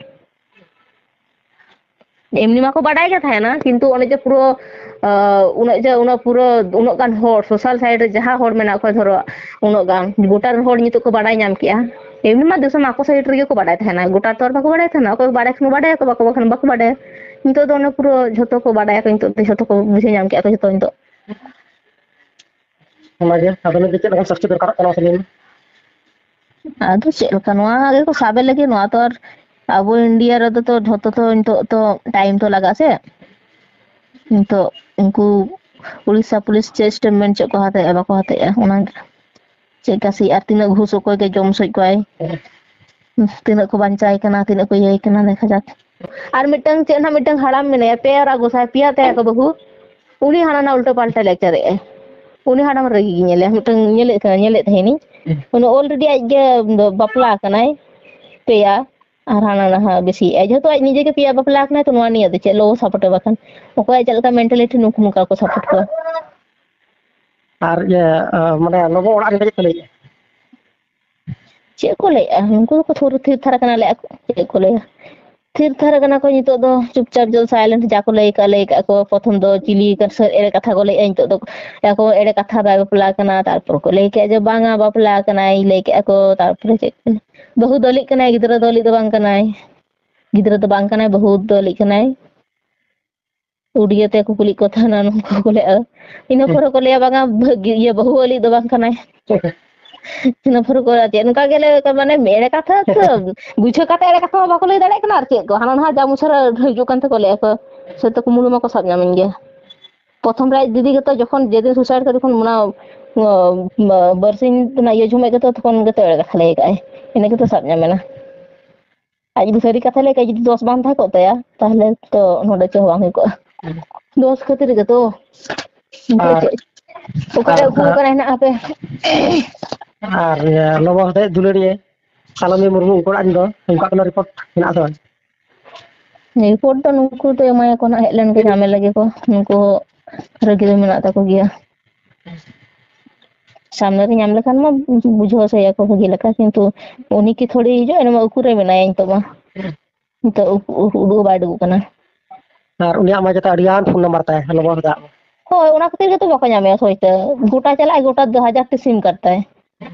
ᱮᱢᱱᱤ ᱢᱟᱠᱚ ᱵᱟᱰᱟᱭ ᱜᱮ ᱛᱟᱦᱮᱱᱟ, ᱠᱤᱱᱛᱩ ᱚᱱᱮ ᱡᱮ ᱯᱩᱨᱟᱹ, ᱟᱸ, ᱩᱱᱟᱹᱜ ᱡᱮ, ᱩᱱᱟᱹᱜ ᱯᱩᱨᱟᱹ, ᱩᱱᱟᱹᱜ ᱜᱟᱱ ᱦᱚᱲ, social side ᱨᱮ ᱡᱟᱦᱟᱸ ᱦᱚᱲ ᱢᱮᱱᱟᱜ ᱠᱚᱣᱟ, ᱫᱷᱚᱨᱚ, ᱩᱱᱟᱹᱜ ᱜᱟᱱ, ᱜᱚᱴᱟ ᱨᱮᱱ ᱦᱚᱲ ᱱᱤᱛᱚᱜ ᱠᱚ ᱵᱟᱰᱟᱭ ᱧᱟᱢ ᱠᱮᱜᱼᱟ᱾ ᱮᱢᱱᱤ ᱢᱟ ᱫᱤᱥᱚᱢ ᱟᱠᱚ side ᱨᱮᱜᱮ ᱠᱚ ᱵᱟᱰᱟᱭ ᱛᱟᱦᱮᱱᱟ, ᱜᱚᱴᱟ ᱛᱚ ᱟᱨ ᱵᱟᱠᱚ ᱵᱟᱰᱟᱭ ᱛᱟᱦᱮᱱᱟ, ᱚᱠᱚᱭ ᱠᱚ ᱵᱟᱰᱟᱭ ᱠᱷᱟᱱ ᱵᱟᱰᱟᱭᱟᱠᱚ, ᱵᱟᱠᱚ ᱵᱟᱠᱷᱟᱱ ᱵᱟᱠᱚ ᱵᱟᱰᱟᱭᱟ᱾ ᱱᱤᱛᱚᱜ ᱫᱚ ᱚᱱᱮ ᱯᱩᱨᱟᱹ ᱡᱷᱚᱛᱚ ᱠᱚ ᱵᱟᱰᱟᱭᱟᱠᱚ, ᱱᱤᱛᱚᱜ ᱫᱚ ᱡᱷᱚᱛᱚ ᱠᱚ ᱵᱩᱡᱷᱟᱹᱣ ᱧᱟᱢ ᱠᱮᱜᱼᱟ ᱠᱚ ᱡᱷᱚᱛᱚ ᱱᱤᱛᱚᱜ᱾ ᱚᱱᱟᱜᱮ, ᱟᱫᱚ ᱱᱤᱛ ᱫᱚ ᱪᱮᱫ ᱞᱮᱠᱟᱱ ᱥᱟᱥᱛᱤ ᱫᱚᱨᱠᱟᱨᱚᱜ ᱠᱟᱱᱟ, ᱢᱟᱥᱮ ᱞᱟᱹᱭ ᱢᱮ? ᱟᱫᱚ ᱪᱮᱫ ᱞᱮᱠᱟ, ᱱᱚᱣᱟ ᱜᱮᱠᱚ ᱥᱟᱵᱮ ᱞᱟᱹᱜᱤᱫ, ᱱᱚᱣᱟ ᱛᱚ ᱟᱨ ᱟᱵᱚ ᱤᱱᱰᱤᱭᱟ ᱨᱮᱫᱚ ᱛᱚ ᱡᱷᱚᱛᱚ ᱛᱚ ᱱᱤᱛᱚᱜ ᱛᱚ time ᱛᱚ ᱞᱟᱜᱟᱜᱼᱟ ᱥᱮ᱾ ᱱᱤᱛᱚᱜ ᱩᱱᱠᱩ ᱩᱲᱤᱥᱥᱟ ᱯᱩᱞᱤᱥ ᱪᱮᱫ statement ᱪᱮᱫ ᱠᱚ ᱦᱟᱛᱟᱣᱮᱜᱼᱟ, ᱵᱟᱠᱚ ᱦᱟᱛᱟᱣᱮᱜᱼᱟ, ᱚᱱᱟ ᱪᱮᱫ ᱞᱮᱠᱟ ᱥᱮ ᱟᱨ ᱛᱤᱱᱟᱹᱜ ᱜᱷᱩᱥ ᱚᱠᱚᱭ ᱜᱮ ᱡᱚᱢ ᱥᱚᱡ ᱠᱚᱣᱟᱭ, ᱛᱤᱱᱟᱹᱜ ᱠᱚ ᱵᱟᱧᱪᱟᱣ ᱠᱟᱱᱟ, ᱛᱤᱱᱟᱹᱜ ᱠᱚ ᱤᱭᱟᱹᱭ ᱠᱟᱱᱟ, ᱫᱮᱠᱷᱟ ᱡᱟᱠ᱾ ᱟᱨ ᱢᱤᱫᱴᱟᱝ ᱪᱮᱫ ᱱᱟᱜ ᱢᱤᱫᱴᱟᱝ ᱦᱟᱲᱟᱢ ᱢᱮᱱᱟᱭᱟ, ᱯᱮᱭᱟ ᱨᱟ ᱜᱚᱥᱟᱭ, ᱯᱮᱭᱟ ᱛᱟᱭᱟ ᱠᱚ ᱵᱟᱹᱦᱩ᱾ ᱩᱱᱤ ᱦᱟᱱᱟ ᱱᱟ ᱩᱞᱴᱟᱹ ᱯᱟᱞᱴᱟ ᱞᱮᱠᱪᱟᱨᱮᱜᱼᱟᱭ᱾ ᱩᱱᱤ ᱦᱟᱲᱟᱢ ᱨᱟᱹᱜᱤ ᱜᱮ ᱧᱮᱞᱮ ᱢᱤᱫᱴᱟᱝ ᱧᱮᱞᱮᱫ ᱛᱟᱦᱮᱸ ᱧᱮᱞᱮᱫ ᱛᱟᱦᱮᱱᱤᱧ᱾ ᱩᱱᱤ ᱚᱞᱨᱮᱰᱤ ᱟᱡ ᱜᱮ ᱵᱟᱯᱞᱟ ᱟᱠᱟᱱᱟᱭ, ᱯᱮᱭᱟ, ᱟᱨ ᱦᱟᱱᱟ ᱱᱟᱦᱟᱜ ᱵᱮᱥᱤᱭᱮᱫᱼᱟᱭ᱾ ᱡᱮᱦᱮᱛᱩ ᱟᱡ ᱱᱤᱡᱮ ᱜᱮ ᱯᱮᱭᱟ ᱵᱟᱯᱞᱟ ᱟᱠᱟᱱᱟᱭ, ᱛᱚ ᱱᱚᱣᱟ ᱱᱤᱭᱟᱹ ᱫᱚ ᱪᱮᱫ ᱞᱚ ᱥᱟᱯᱳᱨᱴᱟ? ᱵᱟᱠᱷᱟᱱ ᱚᱠᱚᱭᱟᱜ ᱪᱮᱫ ᱞᱮᱠᱟ ᱢᱮᱱᱴᱟᱞᱤᱴᱤ, ᱱᱩᱠᱩ ᱱᱚᱝᱠᱟ ᱠᱚ ᱥᱟᱯᱳᱨᱴ ᱠᱚᱣᱟ᱾ ᱟᱨ ᱤᱭᱟᱹ, ᱟᱸ, ᱢᱟᱱᱮ ᱞᱚᱵᱚ ᱚᱲᱟᱜ ᱨᱮ ᱪᱮᱫ ᱠᱚ ᱞᱟᱹᱭᱮᱫᱼᱟ? ᱪᱮᱫ ᱠᱚ ᱞᱟᱹᱭᱮᱫᱼᱟ? ᱩᱱᱠᱩ ᱫᱚᱠᱚ ᱛᱷᱤᱨ, ᱛᱷᱤᱨ ᱛᱷᱟᱨ ᱟᱠᱟᱱᱟ, ᱞᱟᱹᱭᱮᱫᱼᱟ ᱠᱚ, ᱪᱮᱫ ᱠᱚ ᱞᱟᱹᱭᱟ? ᱛᱷᱤᱨ ᱛᱷᱟᱨ ᱟᱠᱟᱱᱟ ᱠᱚ ᱱᱤᱛᱚᱜ ᱫᱚ, ᱪᱩᱯᱪᱟᱯ ᱡᱚ ᱥᱟᱭᱞᱮᱱᱴ, ᱡᱟ ᱠᱚ ᱞᱟᱹᱭ ᱠᱟᱜᱼᱟ, ᱞᱟᱹᱭ ᱠᱟᱜᱼᱟ ᱠᱚ᱾ ᱯᱨᱚᱛᱷᱚᱢ ᱫᱚ ᱪᱤᱞᱤ ᱠᱟᱱ ᱥᱟᱹᱨ ᱮᱲᱮ ᱠᱟᱛᱷᱟ ᱠᱚ ᱞᱟᱹᱭᱮᱫᱼᱟ, ᱱᱤᱛᱚᱜ ᱫᱚ ᱞᱟᱹᱭᱟ ᱠᱚ ᱮᱲᱮ ᱠᱟᱛᱷᱟ, ᱵᱟᱭ ᱵᱟᱯᱞᱟ ᱟᱠᱟᱱᱟ᱾ ᱛᱟᱨᱯᱚᱨ ᱠᱚ ᱞᱟᱹᱭ ᱠᱮᱜᱼᱟ ᱡᱮ ᱵᱟᱝᱟ, ᱵᱟᱯᱞᱟ ᱟᱠᱟᱱᱟᱭ, ᱞᱟᱹᱭ ᱠᱮᱜᱼᱟ ᱠᱚ᱾ ᱛᱟᱨᱯᱚᱨᱮ ᱪᱮᱫ ᱠᱚ ᱞᱟᱹᱭᱟ? ᱵᱟᱹᱦᱩ ᱫᱚ ᱟᱹᱞᱤᱜ ᱠᱟᱱᱟᱭ, ᱜᱤᱫᱽᱨᱟᱹ ᱫᱚ ᱟᱹᱞᱤᱜ ᱫᱚ ᱵᱟᱝ ᱠᱟᱱᱟᱭ, ᱜᱤᱫᱽᱨᱟᱹ ᱫᱚ ᱵᱟᱝ ᱠᱟᱱᱟᱭ, ᱵᱟᱹᱦᱩ ᱫᱚ ᱟᱹᱞᱤᱜ ᱠᱟᱱᱟᱭ᱾ ᱩᱰᱤᱭᱟᱹ ᱛᱮ ᱠᱚ ᱠᱩᱞᱤ ᱠᱚ ᱛᱟᱦᱮᱱᱟ, ᱱᱚᱝᱠᱟ ᱠᱚ ᱞᱟᱹᱭᱟ᱾ ᱤᱱᱟᱹ ᱯᱚᱨᱮ ᱠᱚ ᱞᱟᱹᱭᱟ, "ᱵᱟᱝᱟ, ᱵᱷᱟᱹᱜᱤ, ᱤᱭᱟᱹ, ᱵᱟᱹᱦᱩ ᱟᱹᱞᱤ ᱫᱚ ᱵᱟᱝ ᱠᱟᱱᱟᱭ᱾" ᱤᱱᱟᱹ ᱯᱚᱨᱮ ᱠᱚ ᱪᱮᱫ, ᱱᱚᱝᱠᱟ ᱜᱮ ᱞᱟᱹᱭ ᱠᱟᱜ, ᱢᱟᱱᱮ, ᱮᱲᱮ ᱠᱟᱛᱷᱟ ᱛᱚ, ᱵᱩᱡᱷᱟᱹᱣ ᱠᱟᱛᱮ ᱮᱲᱮ ᱠᱟᱛᱷᱟ ᱢᱟ ᱵᱟᱠᱚ ᱞᱟᱹᱭ ᱫᱟᱲᱮᱭᱟᱜ ᱠᱟᱱᱟ᱾ ᱟᱨ ᱪᱮᱫ ᱠᱚ, ᱦᱟᱱᱟ ᱱᱟᱦᱟᱜ ᱡᱟ ᱢᱩᱪᱷᱟᱹᱨᱟ ᱦᱤᱡᱩᱜ ᱠᱟᱱ ᱛᱟᱠᱚ, ᱞᱟᱹᱭᱟ ᱠᱚ, "ᱥᱮ ᱛᱚ ᱠᱩᱢᱵᱽᱲᱩ ᱢᱟᱠᱚ ᱥᱟᱵ ᱧᱟᱢᱮᱱ ᱜᱮᱭᱟ᱾" ᱯᱨᱚᱛᱷᱚᱢ ᱨᱮ ᱟᱡ ᱫᱤᱫᱤ ᱜᱮᱛᱚ, ᱡᱚᱠᱷᱚᱱ, ᱡᱮᱫᱤᱱ ᱥᱩᱥᱟᱭᱤᱰ ᱠᱟᱛᱮ, ᱛᱚᱠᱷᱚᱱ ᱚᱱᱟ, ᱚ, ᱵᱟᱨᱥᱤᱧ ᱨᱮᱱᱟᱜ ᱤᱭᱟᱹ ᱡᱚᱢᱮᱫ ᱜᱮᱛᱚ, ᱛᱚᱠᱷᱚᱱ ᱜᱮᱛᱚ ᱮᱲᱮ ᱠᱟᱛᱷᱟ ᱞᱟᱹᱭ ᱠᱟᱜᱼᱟᱭ, ᱤᱱᱟᱹ ᱜᱮᱛᱚ ᱥᱟᱵ ᱧᱟᱢᱮᱱᱟ᱾ ᱟᱡ ᱡᱩᱫᱤ ᱥᱟᱹᱨᱤ ᱠᱟᱛᱷᱟ ᱞᱟᱹᱭ ᱠᱷᱟᱡ, ᱡᱩᱫᱤ ᱫᱚᱥ ᱵᱟᱝ ᱛᱟᱦᱮᱸ ᱠᱚᱜ ᱛᱟᱭᱟ, ᱛᱟᱦᱞᱮ ᱛᱚ ᱱᱚᱰᱮ ᱪᱮᱫ ᱦᱚᱸ ᱵᱟᱝ ᱦᱩᱭ ᱠᱚᱜᱼᱟ᱾ ᱦᱩᱸ᱾ ᱫᱚᱥ ᱠᱷᱟᱹᱛᱤᱨ ᱜᱮᱛᱚ᱾ ᱟᱨ, ᱪᱮᱫ ᱚᱠᱟᱨᱮ ᱩᱠᱩ ᱟᱨ, ᱠᱟᱱᱟ ᱦᱮᱱᱟᱜ ᱟᱯᱮ? ᱟᱨ, ᱤᱭᱟᱹ, ᱞᱚᱵᱚ ᱦᱚᱛᱮᱡ ᱫᱩᱞᱟᱹᱲᱤᱭᱟᱹ ᱥᱟᱞᱚᱢᱤ ᱢᱩᱨᱢᱩ, ᱩᱱᱠᱩ ᱚᱲᱟᱜ ᱨᱮᱱ ᱫᱚ ᱚᱱᱠᱟ ᱠᱳᱱᱳ ᱨᱤᱯᱳᱨᱴ ᱢᱮᱱᱟᱜ ᱟᱥᱮ ᱵᱟᱝ? ᱨᱤᱯᱳᱨᱴ ᱫᱚ ᱱᱩᱠᱩ ᱫᱚ ᱮᱢᱟᱭᱟᱠᱚ ᱱᱟᱜ, ᱦᱮᱡ ᱞᱮᱱ ᱜᱮ ᱧᱟᱢᱮ ᱞᱟᱹᱜᱤᱫ ᱠᱚ᱾ ᱱᱩᱠᱩ ᱨᱟᱹᱜᱤ ᱫᱚ ᱢᱮᱱᱟᱜ ᱛᱟᱠᱚ ᱜᱮᱭᱟ᱾ ᱥᱟᱢᱱᱮ ᱨᱮ ᱧᱟᱢ ᱞᱮᱠᱷᱟᱱ ᱢᱟ ᱵᱩᱡᱷᱟᱹᱣ ᱦᱚᱪᱚᱭᱟᱠᱚ ᱵᱷᱟᱹᱜᱤ ᱞᱮᱠᱟ, ᱠᱤᱱᱛᱩ ᱩᱱᱤ ᱠᱤ ᱛᱷᱚᱲᱤ ᱦᱤᱡᱩᱜᱼᱟ? ᱩᱱᱤ ᱢᱟ ᱩᱠᱩᱨᱮ ᱢᱮᱱᱟᱭᱟ ᱱᱤᱛᱚᱜ ᱢᱟ᱾ ᱱᱤᱛᱚᱜ ᱩ-, ᱩ-, ᱩᱰᱩᱠ ᱦᱚᱸ ᱵᱟᱭ ᱩᱰᱩᱠᱚᱜ ᱠᱟᱱᱟ᱾ ᱟᱨ ᱩᱱᱤᱭᱟᱜ ᱢᱟ ᱡᱚᱛᱚ ᱟᱹᱰᱤ ᱜᱟᱱ ᱯᱷᱳᱱ ᱱᱟᱢᱵᱟᱨ ᱛᱟᱭ, ᱞᱚᱵᱚ ᱫᱟᱜ᱾ ᱦᱳᱭ, ᱚᱱᱟ ᱠᱷᱟᱹᱛᱤᱨ ᱜᱮᱛᱚ ᱵᱟᱠᱚ ᱧᱟᱢᱮᱭᱟ ᱥᱚᱦᱤᱛᱮ᱾ ᱜᱚᱴᱟ ᱪᱟᱞᱟᱜᱼᱟᱭ, ᱜᱚᱴᱟ ᱫᱚ ᱦᱟᱡᱟᱨ ᱴᱤ ᱥᱤᱢ ᱠᱟᱨᱰ ᱛᱟᱭ᱾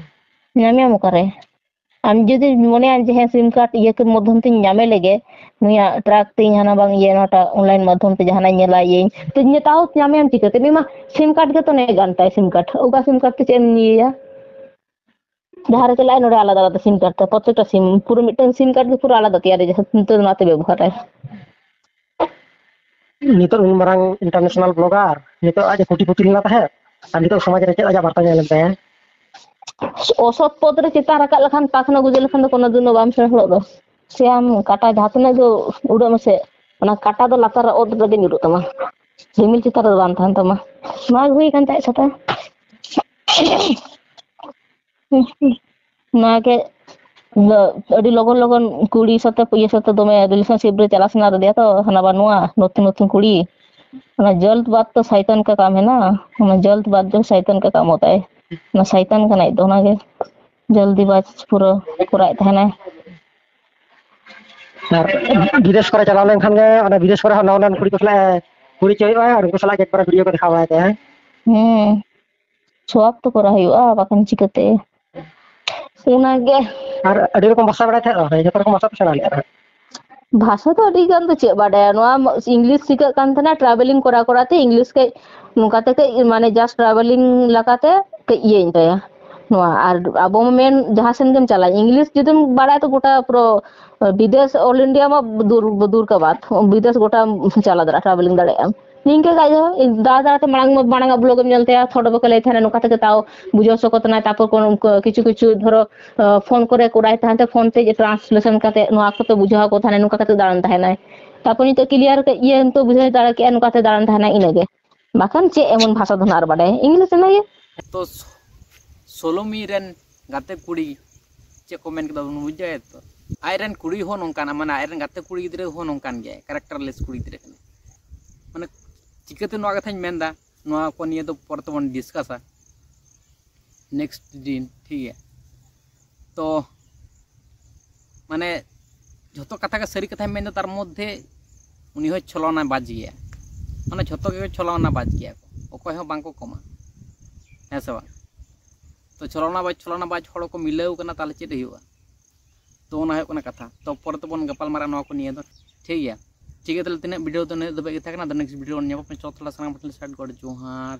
ᱧᱟᱢᱮᱭᱟᱢ ᱚᱠᱟᱨᱮ? ᱟᱢ ᱡᱩᱫᱤ ᱢᱚᱱᱮᱭᱟ ᱡᱮ, "ᱦᱮᱸ, ᱥᱤᱢ ᱠᱟᱨᱰ ᱤᱭᱟᱹ ᱠᱚ ᱢᱟᱫᱽᱫᱷᱚᱢ ᱛᱤᱧ ᱧᱟᱢᱮ ᱞᱮᱜᱮ, ᱱᱩᱭᱟᱜ ᱴᱨᱟᱠ ᱛᱤᱧ ᱦᱟᱱᱟ ᱵᱟᱝ ᱤᱭᱟᱹ, ᱱᱚᱣᱟᱴᱟᱜ ᱚᱱᱞᱟᱭᱤᱱ ᱢᱟᱫᱽᱫᱷᱚᱢ ᱛᱮ ᱡᱟᱦᱟᱱᱟᱜ ᱤᱧ ᱧᱮᱞᱟ ᱤᱭᱟᱹᱧ", ᱛᱚ ᱛᱟᱣ ᱧᱟᱢᱮᱭᱟᱢ ᱪᱤᱠᱟᱹᱛᱮ? ᱩᱱᱤ ᱢᱟ ᱥᱤᱢ ᱠᱟᱨᱰ ᱜᱮᱛᱚ ᱱᱮ ᱜᱟᱱ ᱛᱟᱭ, ᱥᱤᱢ ᱠᱟᱨᱰ᱾ ᱚᱠᱟ ᱥᱤᱢ ᱠᱟᱨᱰ ᱛᱮ ᱪᱮᱫ ᱮᱢ ᱤᱭᱟᱹᱭᱟ? ᱡᱟᱦᱟᱸ ᱨᱮ ᱪᱟᱞᱟᱜᱼᱟᱭ, ᱱᱚᱰᱮ ᱟᱞᱟᱫᱟ ᱟᱞᱟᱫᱟ ᱥᱤᱢ ᱠᱟᱨᱰ ᱛᱟᱭ, ᱯᱨᱚᱛᱛᱮᱠᱴᱟ ᱥᱤᱢ, ᱯᱩᱨᱟᱹ ᱢᱤᱫᱴᱟᱝ ᱥᱤᱢ ᱠᱟᱨᱰ ᱜᱮ ᱯᱩᱨᱟᱹ ᱟᱞᱟᱫᱟ ᱛᱮᱭᱟᱨ, ᱡᱟᱦᱟᱸ ᱱᱤᱛᱚᱜ ᱱᱚᱣᱟᱛᱮ ᱵᱮᱵᱚᱦᱟᱨᱟᱭ᱾ ᱱᱤᱛᱚᱜ ᱩᱱ ᱢᱟᱨᱟᱝ ᱤᱱᱴᱟᱨᱱᱮᱥᱚᱱᱟᱞ ᱵᱞᱚᱜᱟᱨ, ᱱᱤᱛᱚᱜ ᱟᱡ ᱠᱳᱴᱤᱯᱚᱛᱤ ᱞᱮᱱᱟ ᱛᱟᱦᱮᱸᱫ, ᱟᱨ ᱱᱤᱛᱚᱜ ᱥᱚᱢᱟᱡᱽ ᱨᱮ ᱪᱮᱫ ᱟᱡᱟᱜ ᱵᱟᱨᱛᱟ ᱧᱮᱞ ᱞᱮᱱ ᱛᱟᱭᱟ? ᱚᱥᱚᱛ ᱯᱚᱫ ᱨᱮ ᱪᱮᱛᱟᱱ ᱨᱟᱠᱟᱵ ᱞᱮᱠᱷᱟᱱ, ᱛᱟ ᱠᱷᱚᱱᱟᱜ ᱜᱩᱡᱩᱜ ᱞᱮᱠᱷᱟᱱ ᱫᱚ ᱠᱳᱱᱳ ᱫᱤᱱ ᱫᱚ ᱵᱟᱢ ᱥᱮᱬᱟ ᱦᱚᱲᱚᱜ ᱫᱚ᱾ ᱥᱮ ᱟᱢ ᱠᱟᱴᱟ ᱡᱟᱦᱟᱸ ᱛᱤᱱᱟᱹᱜ ᱜᱮ ᱩᱰᱟᱹᱜ ᱢᱮᱥᱮ, ᱚᱱᱟ ᱠᱟᱴᱟ ᱫᱚ ᱞᱟᱛᱟᱨ ᱨᱮ ᱚᱛ ᱨᱮᱜᱮ ᱧᱩᱨᱩᱜ ᱛᱟᱢᱟ᱾ ᱨᱤᱢᱤᱞ ᱪᱮᱛᱟᱱ ᱨᱮᱫᱚ ᱵᱟᱝ ᱛᱟᱦᱮᱱ ᱛᱟᱢᱟ᱾ ᱱᱚᱣᱟ ᱜᱮ ᱦᱩᱭ ᱠᱟᱱ ᱛᱟᱦᱮᱸᱫ ᱪᱷᱟᱛᱟ᱾ ᱱᱚᱣᱟ ᱜᱮ ᱞᱚ-, ᱟᱹᱰᱤ ᱞᱚᱜᱚᱱ ᱞᱚᱜᱚᱱ ᱠᱩᱲᱤ ᱥᱟᱛᱮ ᱤᱭᱟᱹ ᱥᱟᱛᱮ ᱫᱚᱢᱮ relationship ᱨᱮ ᱪᱟᱞᱟᱜ ᱥᱟᱱᱟ ᱞᱮᱫᱮᱭᱟ ᱛᱚ, ᱦᱟᱱᱟ ᱵᱟ ᱱᱚᱣᱟ ᱱᱚᱛᱩᱱ ᱱᱚᱛᱩᱱ ᱠᱩᱲᱤ᱾ ᱚᱱᱟ ᱡᱚᱞᱫ ᱵᱟᱫ ᱛᱚ ᱥᱟᱭᱛᱟᱱ ᱠᱟ ᱠᱟᱢ ᱦᱮ ᱱᱟ, ᱚᱱᱟ ᱡᱚᱞᱫ ᱵᱟᱫ ᱡᱚ ᱥᱟᱭᱛᱟᱱ ᱠᱟ ᱠᱟᱢ ᱦᱳᱛᱟ ᱦᱮ, ᱚᱱᱟ ᱥᱟᱭᱛᱟᱱ ᱠᱟᱱᱟᱭ ᱛᱚ, ᱚᱱᱟᱜᱮ ᱡᱚᱞᱫᱤ ᱵᱟᱡ ᱯᱩᱨᱟᱹ ᱠᱚᱨᱟᱣᱮᱫ ᱛᱟᱦᱮᱱᱟᱭ᱾ ᱟᱨ ᱵᱤᱫᱮᱥ ᱠᱚᱨᱮ ᱪᱟᱞᱟᱣ ᱞᱮᱱᱠᱷᱟᱱ ᱜᱮ ᱚᱱᱟ ᱵᱤᱫᱮᱥ ᱠᱚᱨᱮ ᱦᱚᱸ ᱱᱟᱣᱟ ᱱᱟᱣᱟᱱ ᱠᱩᱲᱤ ᱠᱚ ᱥᱟᱞᱟᱜ ᱯᱚᱨᱤᱪᱚᱭ ᱦᱩᱭᱩᱜᱼᱟ ᱟᱨ ᱩᱱᱠᱩ ᱥᱟᱞᱟᱜ ᱜᱮ ᱮᱠᱵᱟᱨᱮ ᱵᱷᱤᱰᱤᱭᱳ ᱠᱚ ᱫᱮᱠᱷᱟᱣ ᱵᱟᱲᱟᱭ ᱛᱟᱭᱟ᱾ ᱦᱮᱸ, ᱥᱚᱣᱟᱵ ᱛᱚ ᱠᱚᱨᱟᱣ ᱦᱩᱭᱩᱜᱼᱟ, ᱵᱟᱠᱷᱟᱱ ᱪᱤᱠᱟᱹᱛᱮ? ᱚᱱᱟᱜᱮ᱾ ᱟᱨ ᱟᱹᱰᱤ ᱨᱚᱠᱚᱢ ᱵᱷᱟᱥᱟ ᱵᱟᱲᱟᱭ ᱛᱟᱦᱮᱸᱫ ᱫᱚ, ᱡᱚᱛᱚ ᱨᱚᱠᱚᱢ ᱵᱷᱟᱥᱟ ᱛᱚ ᱥᱮᱬᱟ ᱞᱮᱫᱼᱟ᱾ ᱵᱷᱟᱥᱟ ᱫᱚ ᱟᱹᱰᱤ ᱜᱟᱱ ᱫᱚ ᱪᱮᱫ ᱵᱟᱰᱟᱭᱟ, ᱱᱚᱣᱟ ᱤᱝᱞᱤᱥ ᱪᱤᱠᱟᱹᱜ ᱠᱟᱱ ᱛᱟᱦᱮᱱᱟ, ᱴᱨᱟᱵᱷᱮᱞᱤᱝ ᱠᱚᱨᱟᱣ ᱠᱚᱨᱟᱣ ᱛᱮ ᱤᱝᱞᱤᱥ ᱠᱟᱹᱡ ᱱᱚᱝᱠᱟ ᱛᱮ ᱠᱟᱹᱡ ᱢᱟᱱᱮ just travelling ᱞᱮᱠᱟᱛᱮ ᱠᱟᱹᱡ ᱤᱭᱟᱹᱧ ᱛᱟᱭᱟ᱾ ᱱᱚᱣᱟ ᱟᱨ ᱟᱵᱚ ᱢᱟ ᱢᱮᱱ ᱡᱟᱦᱟᱸ ᱥᱮᱱ ᱜᱮᱢ ᱪᱟᱞᱟᱜ, ᱤᱝᱞᱤᱥ ᱡᱩᱫᱤᱢ ᱵᱟᱲᱟᱭᱟ ᱛᱚ ᱜᱚᱴᱟ ᱯᱩᱨᱟᱹ ᱵᱤᱫᱮᱥ, all India ᱢᱟ ᱫᱩᱨ ᱫᱩᱨ ᱠᱟ ᱵᱟᱛ, ᱵᱤᱫᱮᱥ ᱜᱚᱴᱟᱢ ᱪᱟᱞᱟᱣ ᱫᱟᱲᱮᱭᱟᱜᱼᱟ, ᱴᱨᱟᱵᱷᱮᱞᱤᱝ ᱫᱟᱲᱮᱭᱟᱜ ᱟᱢ᱾ ᱱᱤᱝᱠᱟᱹ ᱠᱷᱟᱡ ᱫᱚ ᱫᱟᱬᱟ ᱫᱟᱬᱟ ᱛᱮ ᱢᱟᱲᱟᱝ ᱢᱟᱲᱟᱝ ᱟᱜ ᱵᱞᱚᱜ ᱮᱢ ᱧᱮᱞ ᱛᱟᱭᱟ, ᱛᱷᱚᱲᱟ ᱵᱚᱠᱚ ᱞᱟᱹᱭ ᱛᱟᱦᱮᱱᱟ, ᱱᱚᱝᱠᱟ ᱛᱮᱜᱮ ᱛᱟᱣ ᱵᱩᱡᱷᱟᱹᱣ ᱦᱚᱪᱚ ᱠᱚ ᱛᱟᱦᱮᱱᱟ᱾ ᱛᱟᱨᱯᱚᱨ ᱠᱚᱱᱚ ᱠᱤᱪᱷᱩ ᱠᱤᱪᱷᱩ ᱫᱷᱚᱨᱚ ᱯᱷᱳᱱ ᱠᱚᱨᱮ ᱠᱚᱨᱟᱭ ᱛᱟᱦᱮᱱ ᱛᱮ, ᱯᱷᱳᱱ ᱛᱮ ᱴᱨᱟᱱᱥᱞᱮᱥᱚᱱ ᱠᱟᱛᱮ ᱱᱚᱣᱟ ᱠᱚᱛᱮ ᱵᱩᱡᱷᱟᱹᱣ ᱟᱠᱚ ᱛᱟᱦᱮᱱᱟ, ᱱᱚᱝᱠᱟ ᱠᱟᱛᱮ ᱫᱟᱬᱟᱱ ᱛᱟᱦᱮᱱᱟᱭ᱾ ᱛᱟᱨᱯᱚᱨ ᱱᱤᱛᱚᱜ ᱠᱞᱤᱭᱟᱨ ᱠᱮᱫ ᱤᱭᱟᱹ, ᱱᱤᱛᱚᱜ ᱵᱩᱡᱷᱟᱹᱣ ᱫᱟᱲᱮ ᱠᱮᱫᱼᱟ, ᱱᱚᱝᱠᱟ ᱛᱮ ᱫᱟᱬᱟᱱ ᱛᱟᱦᱮᱱᱟᱭ, ᱤᱱᱟᱹᱜᱮ᱾ ᱵᱟᱠᱷᱟᱱ ᱪᱮᱫ ᱮᱢᱚᱱ ᱵᱷᱟᱥᱟ ᱫᱚ ᱱᱟᱜ ᱟᱨ ᱵᱟᱰᱟᱭᱟ, ᱤᱝᱞᱤᱥ ᱤᱱᱟᱹᱜᱮ᱾ ᱛᱚ ᱥᱳᱞᱳᱢᱤ ᱨᱮᱱ ᱜᱟᱛᱮ ᱠᱩᱲᱤ ᱪᱮᱫ ᱠᱚ ᱢᱮᱱ ᱠᱮᱫᱟ ᱵᱚᱱ ᱵᱩᱡᱷᱟᱹᱣ ᱛᱚ? ᱟᱡ ᱨᱮᱱ ᱠᱩᱲᱤ ᱦᱚᱸ ᱱᱚᱝᱠᱟᱱᱟ, ᱢᱟᱱᱮ ᱟᱡ ᱨᱮᱱ ᱜᱟᱛᱮ ᱠᱩᱲᱤ ᱜᱤᱫᱽᱨᱟᱹ ᱦᱚᱸ ᱱᱚᱝᱠᱟᱱ ᱜᱮᱭᱟᱭ, ᱠᱮᱨᱮᱠᱴᱟᱨᱞᱮᱥ ᱠᱩᱲᱤ ᱜᱤᱫᱽᱨᱟᱹ ᱠᱟᱱᱟᱭ᱾ ᱢᱟᱱᱮ ᱪᱤᱠᱟᱹᱛᱮ ᱱᱚᱣᱟ ᱠᱟᱛᱷᱟᱧ ᱢᱮᱱᱫᱟ, ᱱᱚᱣᱟ ᱠᱚ ᱱᱤᱭᱮ ᱫᱚ ᱯᱚᱨᱮ ᱛᱮᱵᱚᱱ ᱰᱤᱥᱠᱟᱥᱟ ᱱᱮᱠᱥᱴ ᱫᱤᱱ, ᱴᱷᱤᱠ ᱜᱮᱭᱟ? ᱛᱚ ᱢᱟᱱᱮ ᱡᱷᱚᱛᱚ ᱠᱟᱛᱷᱟ ᱜᱮ ᱥᱟᱹᱨᱤ ᱠᱟᱛᱷᱟᱧ ᱢᱮᱱᱫᱟ, ᱛᱟᱨ ᱢᱚᱫᱽᱫᱷᱮ ᱩᱱᱤ ᱦᱚᱸ ᱪᱷᱚᱞᱚᱱᱟ ᱵᱟᱡᱽ ᱜᱮᱭᱟ᱾ ᱢᱟᱱᱮ ᱡᱷᱚᱛᱚ ᱜᱮ ᱪᱷᱚᱞᱚᱱᱟ ᱵᱟᱡᱽ ᱜᱮᱭᱟ ᱠᱚ, ᱚᱠᱚᱭ ᱦᱚᱸ ᱵᱟᱝ ᱠᱚ ᱠᱚᱢᱟ, ᱦᱮᱸ ᱥᱮ ᱵᱟᱝ? ᱛᱚ ᱪᱷᱚᱞᱚᱱᱟ ᱵᱟᱡᱽ ᱪᱷᱚᱞᱚᱱᱟ ᱵᱟᱡᱽ ᱦᱚᱲ ᱠᱚ ᱢᱤᱞᱟᱹᱣ ᱠᱟᱱᱟ, ᱛᱟᱦᱚᱞᱮ ᱪᱮᱫ ᱦᱩᱭᱩᱜᱼᱟ? ᱛᱚ ᱚᱱᱟ ᱦᱩᱭᱩᱜ ᱠᱟᱱᱟ ᱠᱟᱛᱷᱟ᱾ ᱛᱚ ᱯᱚᱨᱮ ᱛᱮᱵᱚᱱ ᱜᱟᱯᱟᱞ ᱢᱟᱨᱟᱜᱼᱟ ᱱᱚᱣᱟ ᱠᱚ ᱱᱤᱭᱮ ᱫᱚ, ᱴᱷᱤᱠ ᱜᱮᱭᱟ? ᱴᱷᱤᱠ ᱜᱮᱭᱟ, ᱛᱟᱦᱚᱞᱮ ᱛᱤᱱᱟᱹᱜ ᱵᱷᱤᱰᱤᱭᱳ ᱫᱚ ᱱᱤᱱᱟᱹᱜ ᱫᱷᱟᱹᱵᱤᱡ ᱜᱮ ᱛᱟᱦᱮᱸ ᱠᱟᱱᱟ᱾ ᱟᱫᱚ ᱱᱮᱠᱥᱴ ᱵᱷᱤᱰᱤᱭᱳ ᱵᱚᱱ ᱧᱟᱯᱟᱢᱟ᱾ ᱪᱚ ᱛᱟᱦᱚᱞᱮ ᱥᱟᱱᱟᱢ ᱠᱚ ᱴᱷᱮᱱ ᱥᱟᱭᱤᱰ ᱜᱚᱰ ᱡᱚᱦᱟᱨ᱾